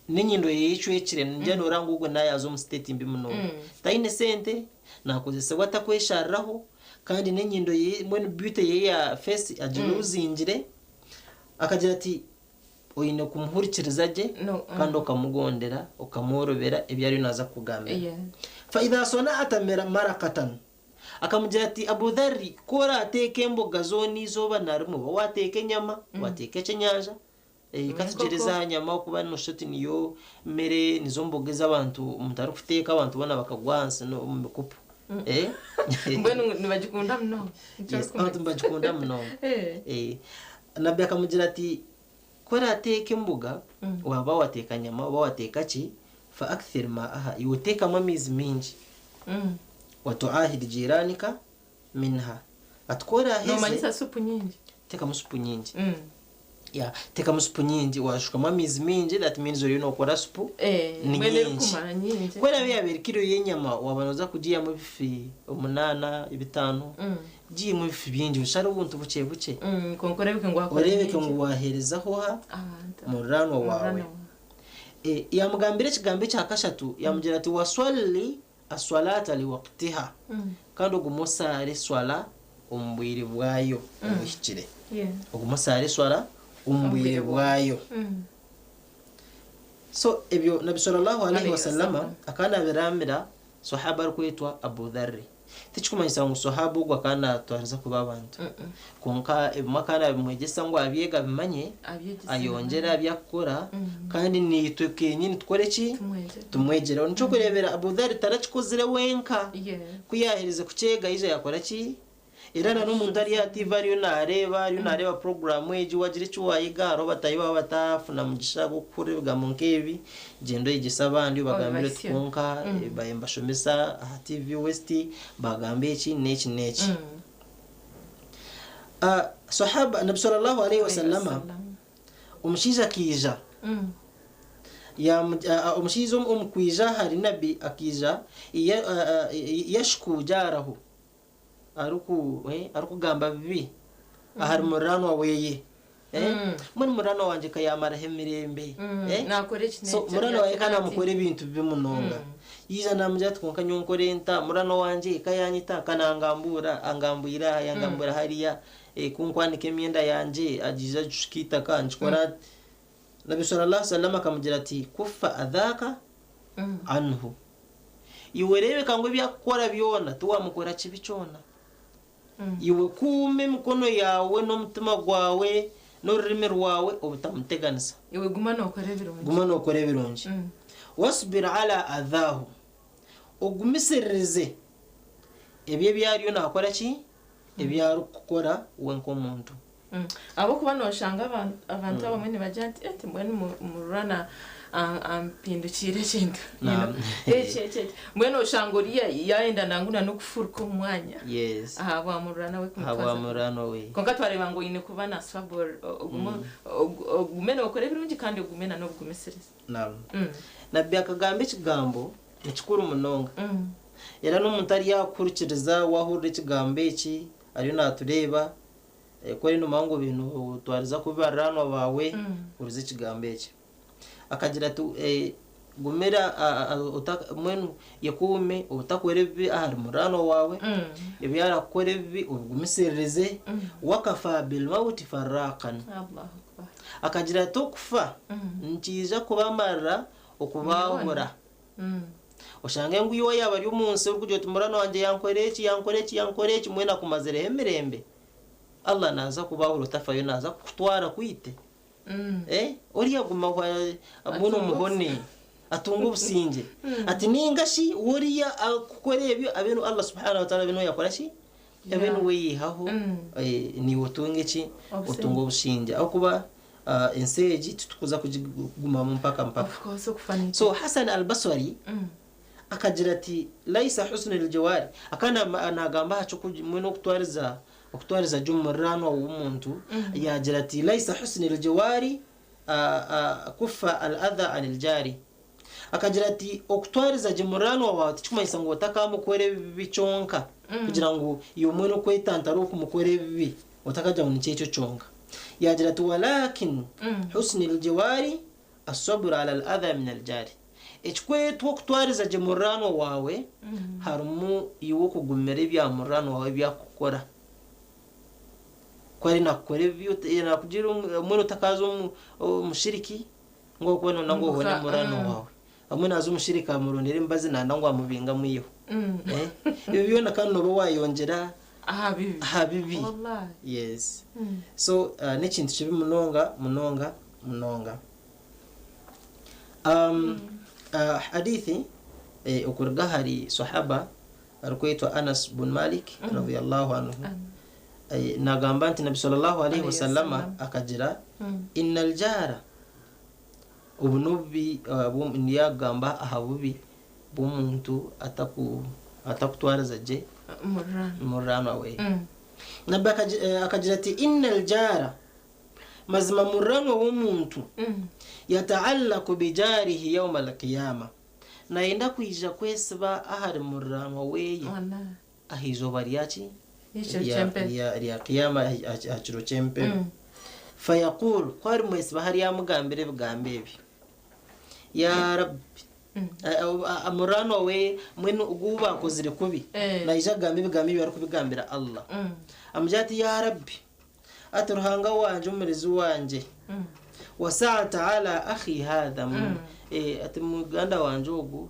n'enyindo yeye ecwekire, ningira noora ngu ogwe nayaza omu state mbi munonga, taine sente, nakozesebwa atakweshariraho, kandi n'enyindo yeye, mbwenu beauty yeye ya face agiluzingire. Akagira ati oine kumuhurikiriza gye, No, kandi okamugondera, okamworobera ebi ariyo naza kukugambira. Faidha sana'ata marakatan, akamugira ati Abu Dharri, ko orateeka emboga zoona izooba narimwe, oba wateeka enyama, wateeka ekyenyanja, katugyereza aha nyama, okuba noshusha oti niyo mere, nizo mboga ez'abantu omuntu arikuteeka abantu boona bakagwa ahansi omu mikupu. Mbwenu nibagikunda munonga. Yes, abantu nibagikunda munonga. Nabi akamugira ati ko orateeka emboga, waba wateeka nyama, oba wateeka ki, fa akthir ma'aha, iwe oteekamu amaizi mingi, watuahid jiranika minha, ati ko oraheze Nomanyisa supu nyingi. Teekamu supu nyingi. Ya, teekamu supu nyingi, washukamu amaizi mingi, that means oriyo nokora supu ni Mbwenu nyingi. erikumara nyingi. Kubera yabaire kiro y'enyama, waba noza kugiyamu ebifi 8, 5, giyemu ebifi bingi, oshare obuntu bukye bukye. Konka orebeke ngu wakora Orebeke nyingi. ngu waherezaho ha Abantu. muranwa wawe. Muranwa. Yamugambira ekigambo ekya kashatu, yamugira ati waswalli Aswalaata liwaktiha, kandi ogume osaare eswala omu bwire bwayo obuhikire. Ogume osaare eswala omu bwire bwayo. So ebyo Nabbi sallallahu alaihi wasallama akaba nabiramira swahaba arikwetwa Abu Dharri. Tikikumanyisa ngu swahaba ogwo akaba natwariza kubi abantu. Kwonka ebimwe akaba nabimwegyesa ngu abyege abimanye, ayongyere aha bi arikukora kandi naitwe kenyini tukore ki? Tumwegyereho. Nikyo orikureebera Abu Dharr tarakikozire wenka. Ku yaaherize kukyega yaija yaakora ki? Era na n'omuntu ari aha tiivi ariyo naareeba, ariyo naareeba puroguraamu egi, waagira eki waayiga, hariho bataahi baawe abataafuna mugisha gw'okuhurira ebigambo nk'ebi, gyenda oyegyese abandi obagambire oti kwonka nibashomesa aha tiivi West, baagamba eki n'eki n'eki. Swahaba, Nabbi swallallahu alaihi wasallama, omushaija akaija, omushaija omu kwija ahari Nabbi akaija yashku jaarahu, arikugamba bibi ahari muriranwa weye. Mbwenu muriranwa wangye ka yamaraho emirembe. So muriranwa wangye ka namukora ebintu bibi munonga. Yaija namugira ati kwonka nyowe nkore nta, muriranwa wangye ka yanyita, ka nangambuura, angambwire aha, yangambwira hariya, ku nkwanika emyenda yangye agiija agishuka eitaka, nkikora ati. Nabbi sallallahu alaihi wasallam akamugira ati, Kuffa adhaaka anhu. Iwe reebeka ngu ebi arikukora byona tiwamukora kibi kyona. Iwe kuuma emikono yaawe n'omutima gwawe n'orurimi rwawe obutamuteganisa. Iwe guma nookora ebirungi. Guma nookora ebirungi. Wasbir ala adhaahu, ogumisiririze ebyo ebi ariyo naakora ki? Ebi arikukukora we nk'omuntu. Ahabw'okuba nooshanga abantu abamwe nibagira nti eti mbwenu mururana ampindukiire ekintu. Eki eki eki. Mbwenu oshanga oriya yaayenda nangwa na n'okufuruka omu mwanya ahabwa mururana we kumutwaza Ahabwa kubi. mururana we. Kwonka twareeba ngu oine kuba na saburi, ogume nookora ebirungi kandi ogume na n'obugumisiriza. Naam. Nabbi akagamba ekigambo nikikuru munonga. Era n'omuntu aryakuhurikiriza waahurira ekigambo eki ariyo naatureeba, Ku ori nomanya ngu notwariza kubi bariraanwa baawe, huriza ekigambo eki. Akagira ati, Gumira mbwenu yekuume obutakora ebibi ahari muriraanwa waawe, ebi arakukora ebibi obigumisiririze, wakafa bilmauti farraqan. Akagira ati okufa nikiija kubamarira okubaahura. Oshange ngu iwe yaaba ari omu nsi orikugira oti muriraanwa wangye yankora eki, yankora eki, yankora eki, mbwenu akumazireho emirembe. Allah naaza kubahura otafayo naaza kukutwara akwite. Eh, oriya aguma aho mbwenu omuhone atunge obusingye. Ati ninga shi oriya akukora ebyo abe Allah subhanahu wa ta'ala abe niwe yakora ki? Abe niwe yaihaho naiwe otunge ki? Otunge obusingye. Ahabw'okuba ensi egi titukuza kugigumamu mpaka mpaka. So Hassan al-Basri Akagira ati, Laisa husnu ljiwari, akaba naagamba aha ky'oku okutwariza okutwariza gye omuriraanwa w'omuntu, yaagira ati, Laisa husnu ljiwari kuffa al adha ani ljari. Akagira ati, Okutwariza gye muriraanwa waawe tikikumanyisa ngu otakaamukora ebibi kyonka, kugira ngu iwe mbwenu okwetantara okumukora ebibi otakagira ngu nikyo ekyo kyonka. Yaagira ati, Walakin husnu ljiwari As-sabru ala al-adha min al-jari, Ekikwetwa okutwariza gye muriraanwa waawe harimu iwe okugumira ebya muriraanwa waawe ebi arikukukora. Ku ari nakukora ebibi nakugira mbwenu otakaaza omushiriki ngu ahabw'okuba noyenda ngu ohone muriraanwa waawe. Abamwe naaza omushiriki amurondera emibazi nayenda ngu amubinge amwiheho. Ebyo byona kandi nooba waayongyera aha bibi. Yes. So n'ekintu kibi munonga munonga munonga. Hadithi okuruga ahari swahaba arikwetwa Anas bun Malik radhiyallahu anhu nagamba nti Nabbi sallallahu alaihi wasallama akagira innal jara obu n'obubi niyagamba aha bubi bw'omuntu atakutwariza gye muriraanwa we. Nabbi akagira ati innal jara Mazima murranwa w'omuntu yata'allaku bijaarihi yawma al-qiyama, nayenda kwija kwesiba ahari murranwa weye aha izooba rya ki? Rya Qiyama, aha kiro ky'emperu. Fayaqul, ku arimwesibaho aryamugambira ebigambo ebi, Ya Rabbi! Murano we mwenu ogu bakozire kubi naija kugamba ebigambo ebi arikubigambira Allah. Amugira ati ya Rabbi, ati Ruhanga wangye omurezi wangye, wasa'ata ala akhi hadha, ati muganda wangye ogu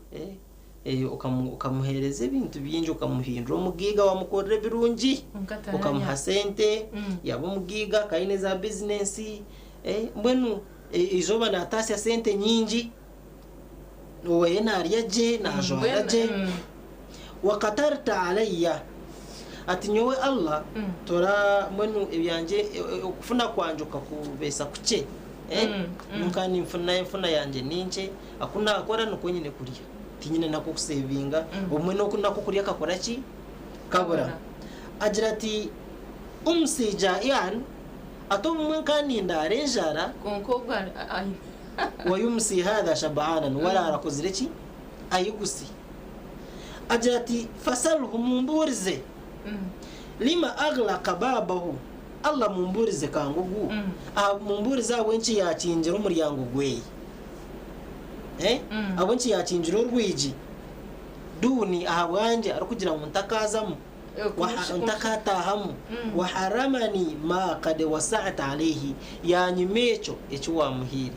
okamuheereza ebintu bingi, okamuhindura omugiga, wamukorera ebirungi, okamuha sente, yaba omugiga akaine za bizinesi, mbwenu izooba natasya sente nyingi, owe narya gye, najwara gye, wakatarta alayya, ati nyowe Allah tora mbwenu ebyangye okufuna kwangye okakubesa kukye, kandi enfuna yangye ninkye, aku nakora nikwo nyine kurya, tinyine nako kusevinga, obumwe nako kurya kakora ki kabura. Agira ati omushaija yan ati obumwe nkanindaara enjara, wayumsi hadha shab'anan wala arakozire ki ayigusi. Agira ati fasalhu mumburize lima aghlaqa babahu, Allah mumburize kangugu, mumburize abwenki yakingira omuryango gweye, abwenki yakingira orwigi duni ahabwanje arikugira ngu ntakazamu ntakatahamu, waharamani ma qad wasa'ta alayhi, yanyima ekyo eki wamuhiire.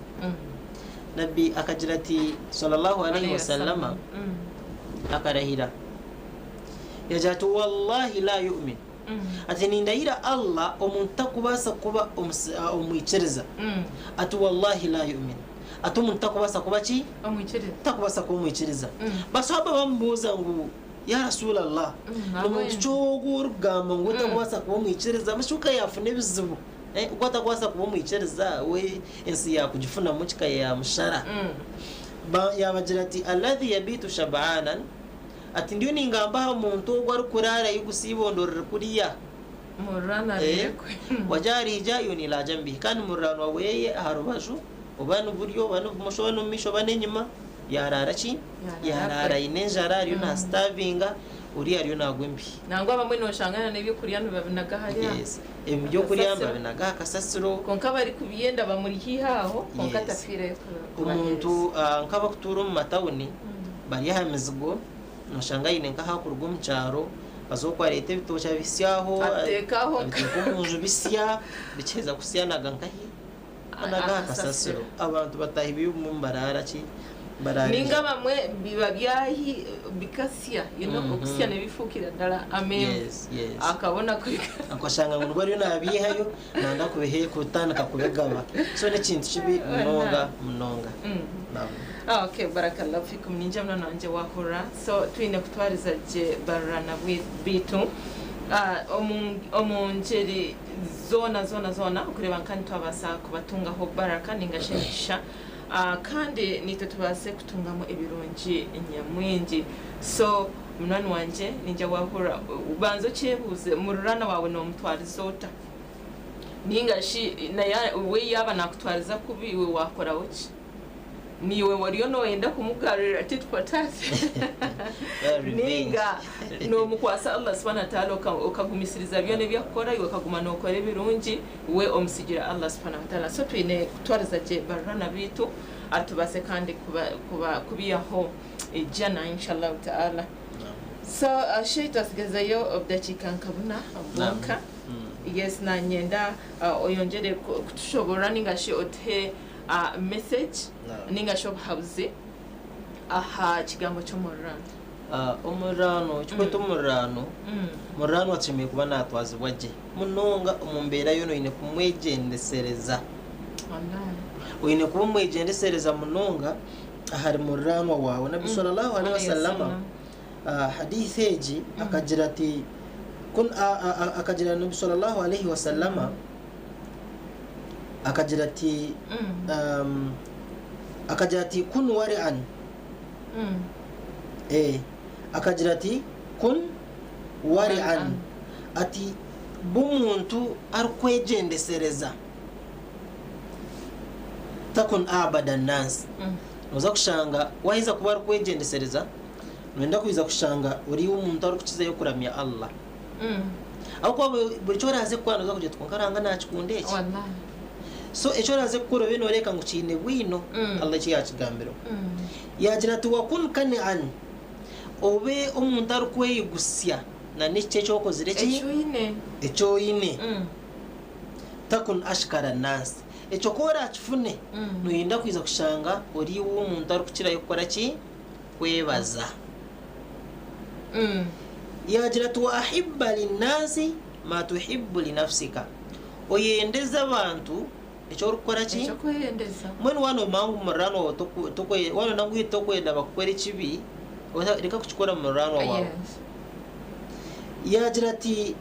Nabbi akagira ati sallallahu alayhi wasallama akarahira yagira ati wallahi la yu'min, ati nindahira Allah omuntu takubaasa kuba omwikiriza, ati wallahi la yu'min, ati omuntu takubaasa kuba ki takubaasa kuba omwikiriza. Basahaba bamubuuza ngu ya Rasulallah, omuntu kyogu orikugamba ngu takubaasa kuba omwikiriza, mashuka yafuna ebizibu, ogu atakubaasa kuba omwikiriza we ensi yakugifunamu kikayamushara. Yabagira ati alladhi yabitu shab'anan, ati ndiyo ningamba aha muntu ogu arikurara yigusibondorere kuriya wajarija iyo nilaja mbi, kandi murano weye aha rubaju oba n'oburyo oba n'obumusho oba n'omumisho oba n'enyima, yarara ki yarara aine enjara, ariyo nastavinga, ori ariyo nagwa embi. Nangwa bamwe noshangana n'ebyokurya nibabinaga hariya. Ebyokurya babinaga aha kasasiro, konka bari kubyenda bamuri hihaho, konka atafiireyo. Omuntu nk'abakutuura omu matawuni bari aha mizigo, noshanga aine nk'ahakuruga omu kyaro, azokwareeta ebitookye abisyaho, ateekaho omu nju bisya, bikiheza kusya naga nkahi anaga aha kasasiro. Abantu batahi b'omu barara ki ninga bamwe biba byahi bikasya, okusya nebifukira ddala amenvu, akabona akashanga ngu nibwo ariyo nabihayo nanda kubihe kutandika kubigaba. So n'ekintu kibi munonga munonga. Okay, barakallahu fikum. Ninja mwana wanje wahura. So twine kutwariza gye barana bitu omu ngeri zona zona zona okureba nkani twabasa kubatungaho baraka ninga shemisha, kandi nitwe tubase kutungamu ebirungi nyamwingi. So munwani wanje ninja wahura, ubanza okyebuuze mururana wawe nomutwariza ota, ninga shi we yaba nakutwariza kubi iwe wakoraho ki? Niwe wariyo noyenda kumugarurira tit for tat, ninga nomukwasa Allah subhanahu wa ta'ala okagumisiriza byona ebyakukora, iwe okaguma nokora ebirungi, we omusigira Allah subhanahu wa ta'ala. So twine kutwariza gye barurana bitu atubase kandi kubiyaho ejjana inshallah ta'ala. So sheikh twasigazayo obudakiika nkabuna bwonka. Yes, nanyenda oyongyere kutushobora ninga shi otuhe message ninga shi obuhabuzi aha kigambo ky'omururano. Omururano kikweta omururano, mururano atushemereire kuba natwazibwa gye munonga omu mbeera yoona, oine kumwegyendesereza, oine kuba omwegyendesereza munonga ahari mururanwa wawe. Nabbi sallallahu alaihi wasallama hadithi egi akagira ati akagira Nabbi sallallahu alaihi wasallama akagira ati akagira ati kun wari'an, akagira ati kun wari'an, ati b'omuntu arikwegyendesereza takun abada nansi. Noza kushanga wahiza kuba arikwegyendesereza, noyenda kwiza kushanga ori omuntu arikukizayo kuramya Allah. Aho kuba buri kyo oraze kukora noza kugira oti konka Ruhanga nakikunda eki. So eki oraaze kukora obe nooreeka ngu kiine bwino, Allah eki yaakigambireho. Yaagira ati, Wakun kani'an, obe omuntu arikweyigutsya na n'ekikye eki okozire ki? Eki oine. Eki oine. Takun ashkara naasi. Ekyo ku oraakifune, noyenda kwija kushanga ori iwe omuntu arikukirayo kukora ki? Kwebaza. Yaagira ati, Wa ahibba linnaasi ma tuhibbu linafsika. Oyendeze abantu eki orikukora ki? Eky'okweyendeza. Mbwenu waaba noomanya ngu muriraanwa waawe toku tokwe waaba nooyenda ngu itwe tokwenda bakukore ekibi, reka kukikora muriraanwa waawe. Yes. Yaagira ati,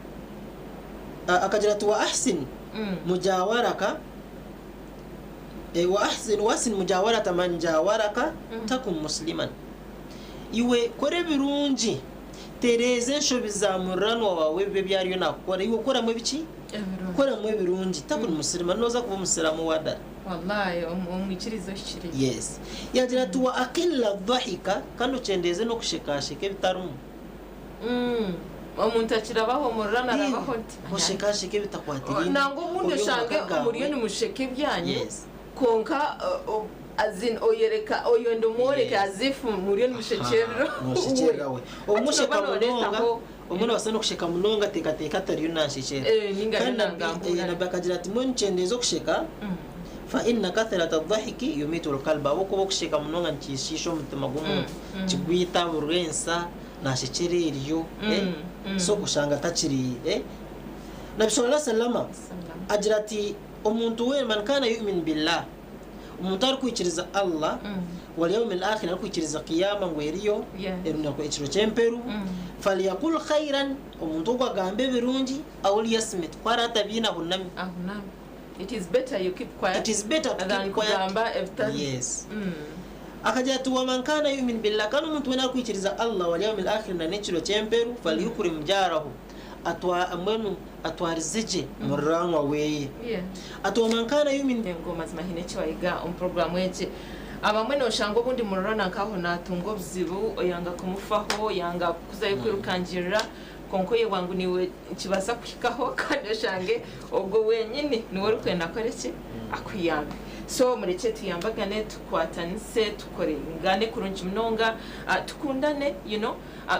akagira ati, Wa ahsin mujawaraka, wa ahsin wa ahsin mujawarata man jawaraka takun musliman. Iwe kora ebirungi, tereeza enshobi za muriraanwa waawe ebibi ebi ariyo naakukora, iwe koramu ebiki? Ebirungi. Koramu ebirungi, takun musliman, nooza kuba omusiraamu owa dara. Wallahi, omwikiriza ohikire. Yes. Yaagira ati, Wa aqilla dhahika, kandi okyendeeze n'okushekaasheka ebitarimu. Omuntu akirabaho omururana arabaho nti Oshekaasheka ebitakwatiraine. Nangwa obundi Ori omu oshange maka gaawe. muriyo nimusheka ebyanyu Yes. kwonka as in oyereka oyenda omworeke as if muriyo nimushekyerera Nooshekyerera we. Obumwe Hati osheka nooba munonga, nooreetaho obumwe noobaasa n'okusheka munonga teekateeka ati ariyo nanshekyerera. Eh, ninga Kandi ariyo nangambura. Nabbi akagira ati mbwenu kyendeeza okusheka, fa inna kathrata dhahiki yumiitu lkalba, ahabw'okuba okusheka munonga nikishiisha omutima gw'omuntu, kigwita aburwa ensa, nashekyera eryo, eh? So oshanga atakiri, eh? Nabbi sallallahu alaihi wasallam agira ati omuntu weena man kana yu'min billah, omuntu arikwikiriza Allah wal yawmil akhir, arikwikiriza qiyama ngu eriyo, erunaku ekiro ky'emperu, falyakul khairan, omuntu ogwo agambe ebirungi, au liyasmit, ku aratabiine ahuname. Ahuname. It is better you keep quiet. It is better to than keep quiet. kugamba ebitari. Yes. Akagira ati waman kana yu'min billah, kandi omuntu weena arikwikiriza Allah wal yawmil akhir na n'ekiro ky'emperu, falyukrim jarahu, atwa mbwenu atwarize gye muriraanwa weye. Ati waman kana yu'min Ngu mazima haine eki wayiga omu puroguraamu egi. Abamwe nooshanga obundi muriraanwa nk'aho naatunga obuzibu, oyanga kumufaho, oyanga kuzayo kwirukangirira, kwonka oyebwa ngu niiwe nikibaasa kuhikaho kandi oshange ogwo wenyini niwe orikwenda akore ki? Akuyambe. So murekye tuyambagane, tukwatanise, tukorengane kurungi munonga, tukundane, you know,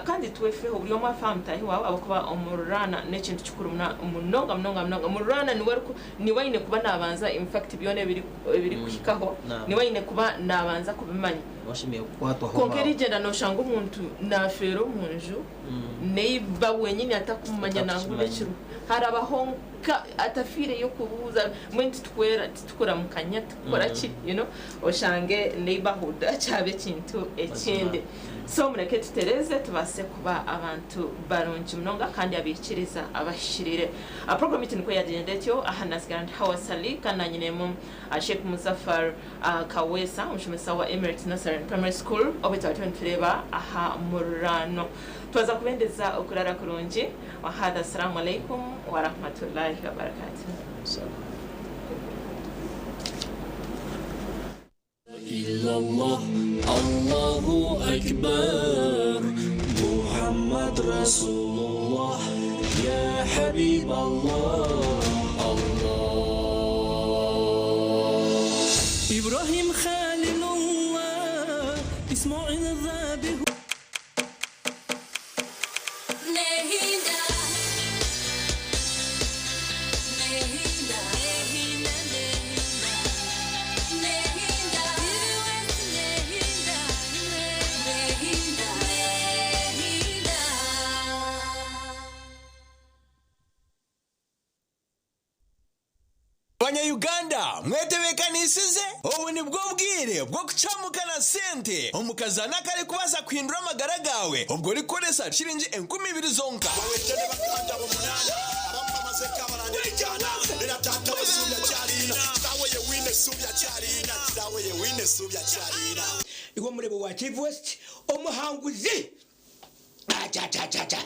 kandi twefeho buri omwe afe aha mutaahi waawe ahabw'okuba omururaana n'ekintu kikuru munonga munonga munonga. Omururaana niwe ariku niwe aine kuba naabanza in fact byona ebiri ebirikuhikaho niwe aine kuba naabanza kubimanya. Oshemereire kukwatwaho Kwonka waawe. erigyenda nooshanga omuntu naafeera omu nju neiba wenyini atakumanya nangwa Atakumanya. n'ekiro. Harabaho nka atafiireyo kubuuza mbwenu titukwera titukuramukanya titukora ki you know oshange neighborhood kyaba ekintu ekindi. So mureke tutereeze tubaase kuba abantu barungi munonga kandi abaikiriza abahikiriire. Program yaitu nikwo yagyenda etyo aha Nasigara ndi Hawa Ssali kandi nanyinemu Sheikh Muzaffar Kaweesa omushomesa wa Emirates Nursery and Primary School obwe twaba turiyo nitureeba aha mururaano. Twaza kubendeza okurara kurungi. Wahadha Assalamu alaikum warahmatullahi wabarakatuh. Illalloh, Allohu akbar, Muhammad Rasululloh, ya Habiballoh, Alloh. Ibrohim Khalilullah, Ismoil Zabih. Nehinda, nehinda, nehinda, nehinda, nehinda, nehinda, nehinda. Banya-Uganda mwetebeekanisize obu nibwo bwire bw'okucamuka na sente omukazaana akarikubaasa kuhindura amagara gaawe obwo orikukoresa shiringi 2000 zonka. Iwe omurebe wa TV West, omuhanguzi Achachachacha.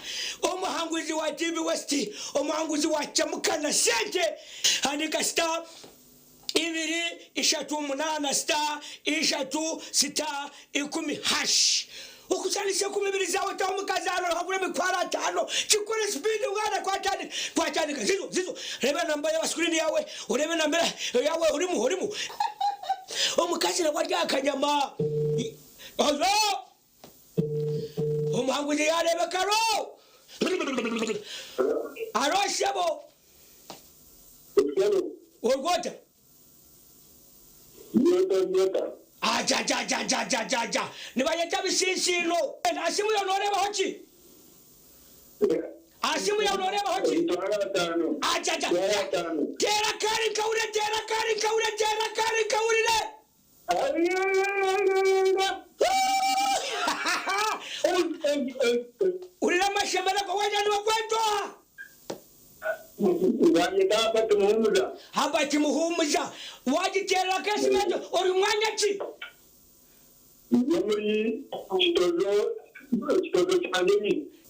Omuhanguzi wa TV West, omuhanguzi wa Chamuka na Sente, handika star 2 3 8 star 3 star 10 hash. Okusanisa 20 zaawe taho omukazi aroha kugura 500 kikore speed mwana. Twena twatandika twatandika zizo zizo reba namba ya screen yawe urebe namba yawe urimu urimu omukazi nawe arya akanyama ozo omuhanguzi yarebeka ro aro shebo orwota ajajajajajajaja nibayeta bisinsino asimu yawe norebaho ki asimu yawe norebaho ki ajaja tera kari nkawurire tera kari nkawurire tera kari nkawurire urira amashemererwa wenda nibakwetoha Habati Muhumuza wagiterera kesimejo ori mwanya ki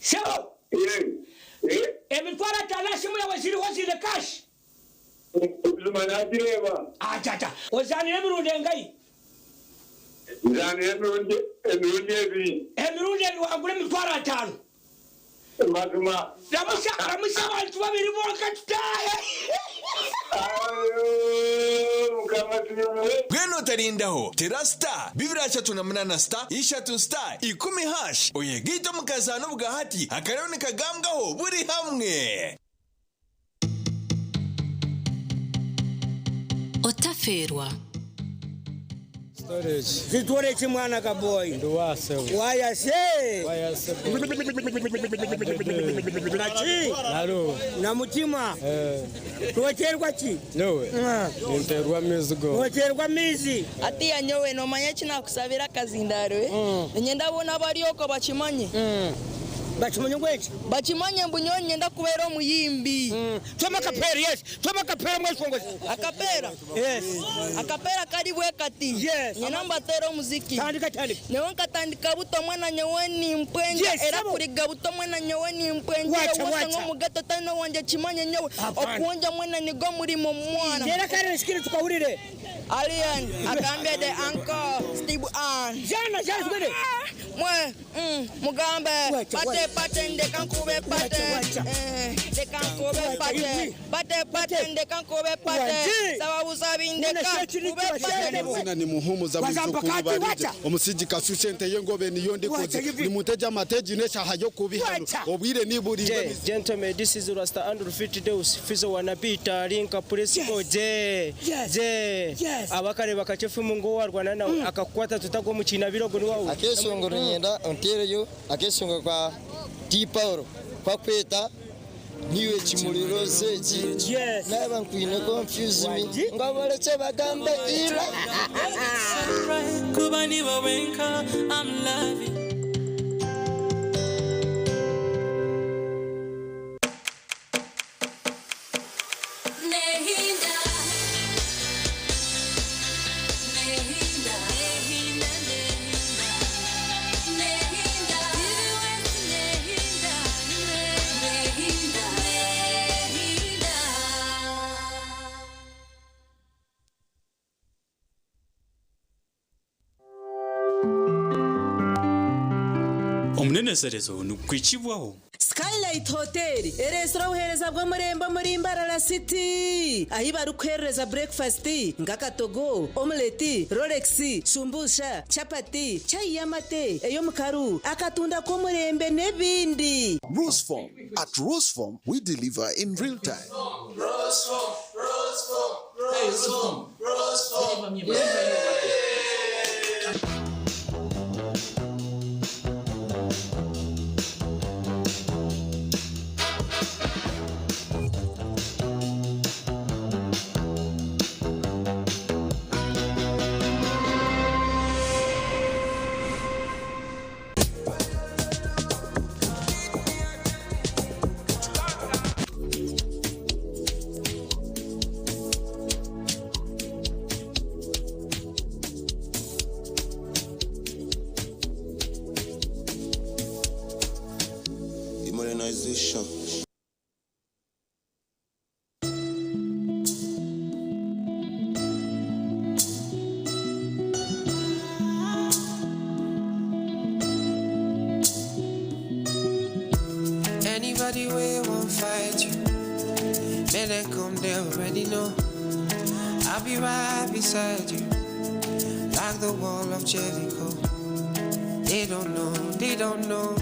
sebo emitwaro atano asimu yawe ziriho zine kashi ajaja ozanire emirundi engayi emirundi ebiri wangura emitwaro atano mazima ramusha ramusha abantu babiri bonka tutaye Bwenu otarindaho tera star 238 star 3 star 10 hash oyegite omukazano bwahati akarero nikagambwaho buri hamwe. Otaferwa. Storage mwana kaboy. Wayase. Nachi. Na mutima. Tuweterwa ki? Nyowe. Ninterwa mizigo. Tuweterwa mizi. Atiya nyowe nomanya ekinakusabira akazindaro ninyenda boona abarioko bakimanye. Bakimanye ngweki? Bakimanye mbu nyowe ninyenda kubeera omuyimbi. Twema akapera yes. Twema akapera mweshongozi. Akapera? Yes. Akapera kari bwe kati. Yes. Nyina mbatera omuziki. Tandika tandika. Nyowe nkatandika buto mwana nyowe nimpwenje Yes, era sabo. kuriga buto mwana nyowe nimpwenje Wacha, wose wacha. nk'omugato tano wanje kimanye nyowe Hapana. okuwonja mwena nigo murimo mwana. Tera kare shikiri tukahurire. Alien agambye the uncle Steve Ann. Jana jana twende. Mwe mugambe Wacha, pate wacha. pate ndeka nkube pate. Wacha, wacha. Ndeka nkube Wacha, pate. iwi. Pate pate ndeka nkube pate. Waji. Sababu sabi ndeka nkube pate. Amazina ni Muhumuza Wazamba mwizukuru kati, barije wacha. omusiji kasuse ente y'engobe niyo ndikoze Wacha, ivi. nimuteja amateji n'eshaha yo kubihano Wacha. obwire niburimbe Je, gentlemen, this is Rasta Andrew Fitdeus Fizo wanapita linka Principal Yes. Je. Yes. Je. Yes. Abakare bakachefumu ngo warwana nawe akakwata tutagwa mu kinabirogo ni wawe. Akeshongoro nyenda ontereyo akeshongoro kwa T Paulo kwa kweta niwe kimuriro seki Yes. naba nkwine confuse me ngo bareke bagambe ira Kuba nibo wenka, I'm loving. Nehinda. Nehinda. Nehinda, nehinda. Nehinda. Nehinda. Nehinda. Omunenezerezo nigukwikibwaho. Skylight Hotel eresera obuheereza bw'omurembe omuri Mbarara City ahi barikuherereza breakfast nk'akatogo, omeleti, rolex, shumbusha, chapati, chai y'amate, ey'omukaru, akatunda k'omurembe n'ebindi. Roseform. At Roseform, we deliver in real time. go fight you. Man, they come, they already know. I'll be right beside you, like the wall of Jericho. They don't know, they don't know,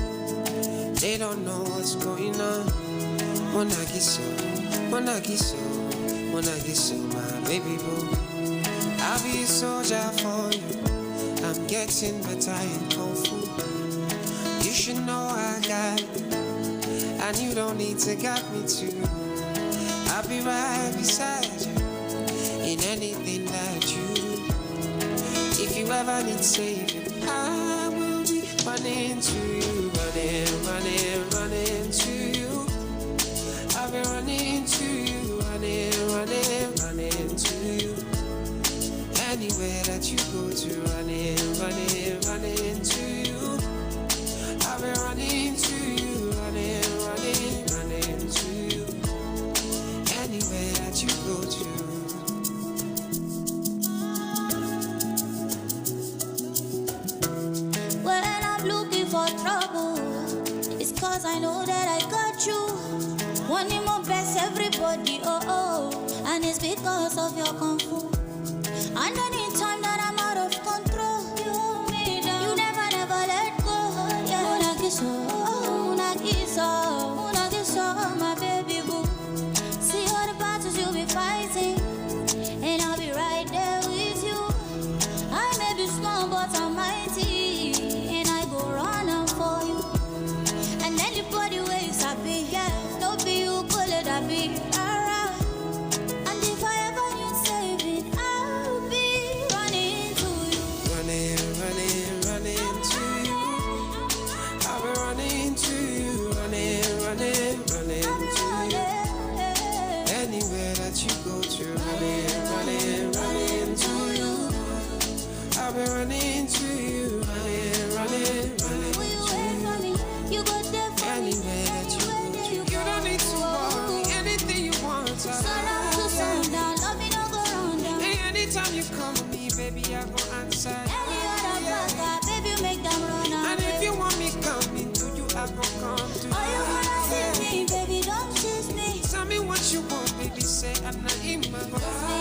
they don't know what's going on. Monagiso, Monagiso, Monagiso, my baby boo. I'll be a soldier for you. I'm getting better in kung fu. You should know I got you, and you don't need to guide me too. I'll be right beside you in anything that you do. If you ever need saving, I will be running to you, running, running, running to you. I'll be running to you, running, running, running to you. Anywhere that you go to, running, running, running to you. I'll be running to you, running, running, running to you. Anywhere that you go to. When I'm looking for trouble, it's cause I know that I got you. Wanting more best everybody, oh oh, and it's because of your kung fu. And anytime that I'm out of control, you hold me down. You never, never let go. Yeah. Munakiso, oh, munakiso, munakiso, my baby boo. See all the battles you'll be fighting, and I'll be right there with you. I may be small, but I'm mighty, and I go run out for you. And anybody ways I be, yeah, no be you, call it I be. Alright. And if I ever need saving, I'll be running to you. Running, running, running to you. I'll be running to you, running, running, running to you. Anywhere that you go to, running, running, running to you. I'll be running to you, running, running, running Will you wait for me? You go there for me. Anywhere that you go to. You don't need to worry, anything you want. I'll Sun up to sundown, love me no go round down. Hey, anytime you call me, baby, I go answer. Any other brother, baby, make them run And away. if you want me coming to you, I go come to Oh, you wanna see me, baby, don't tease me. Tell me what you want, baby, say I'm not in my Cause me,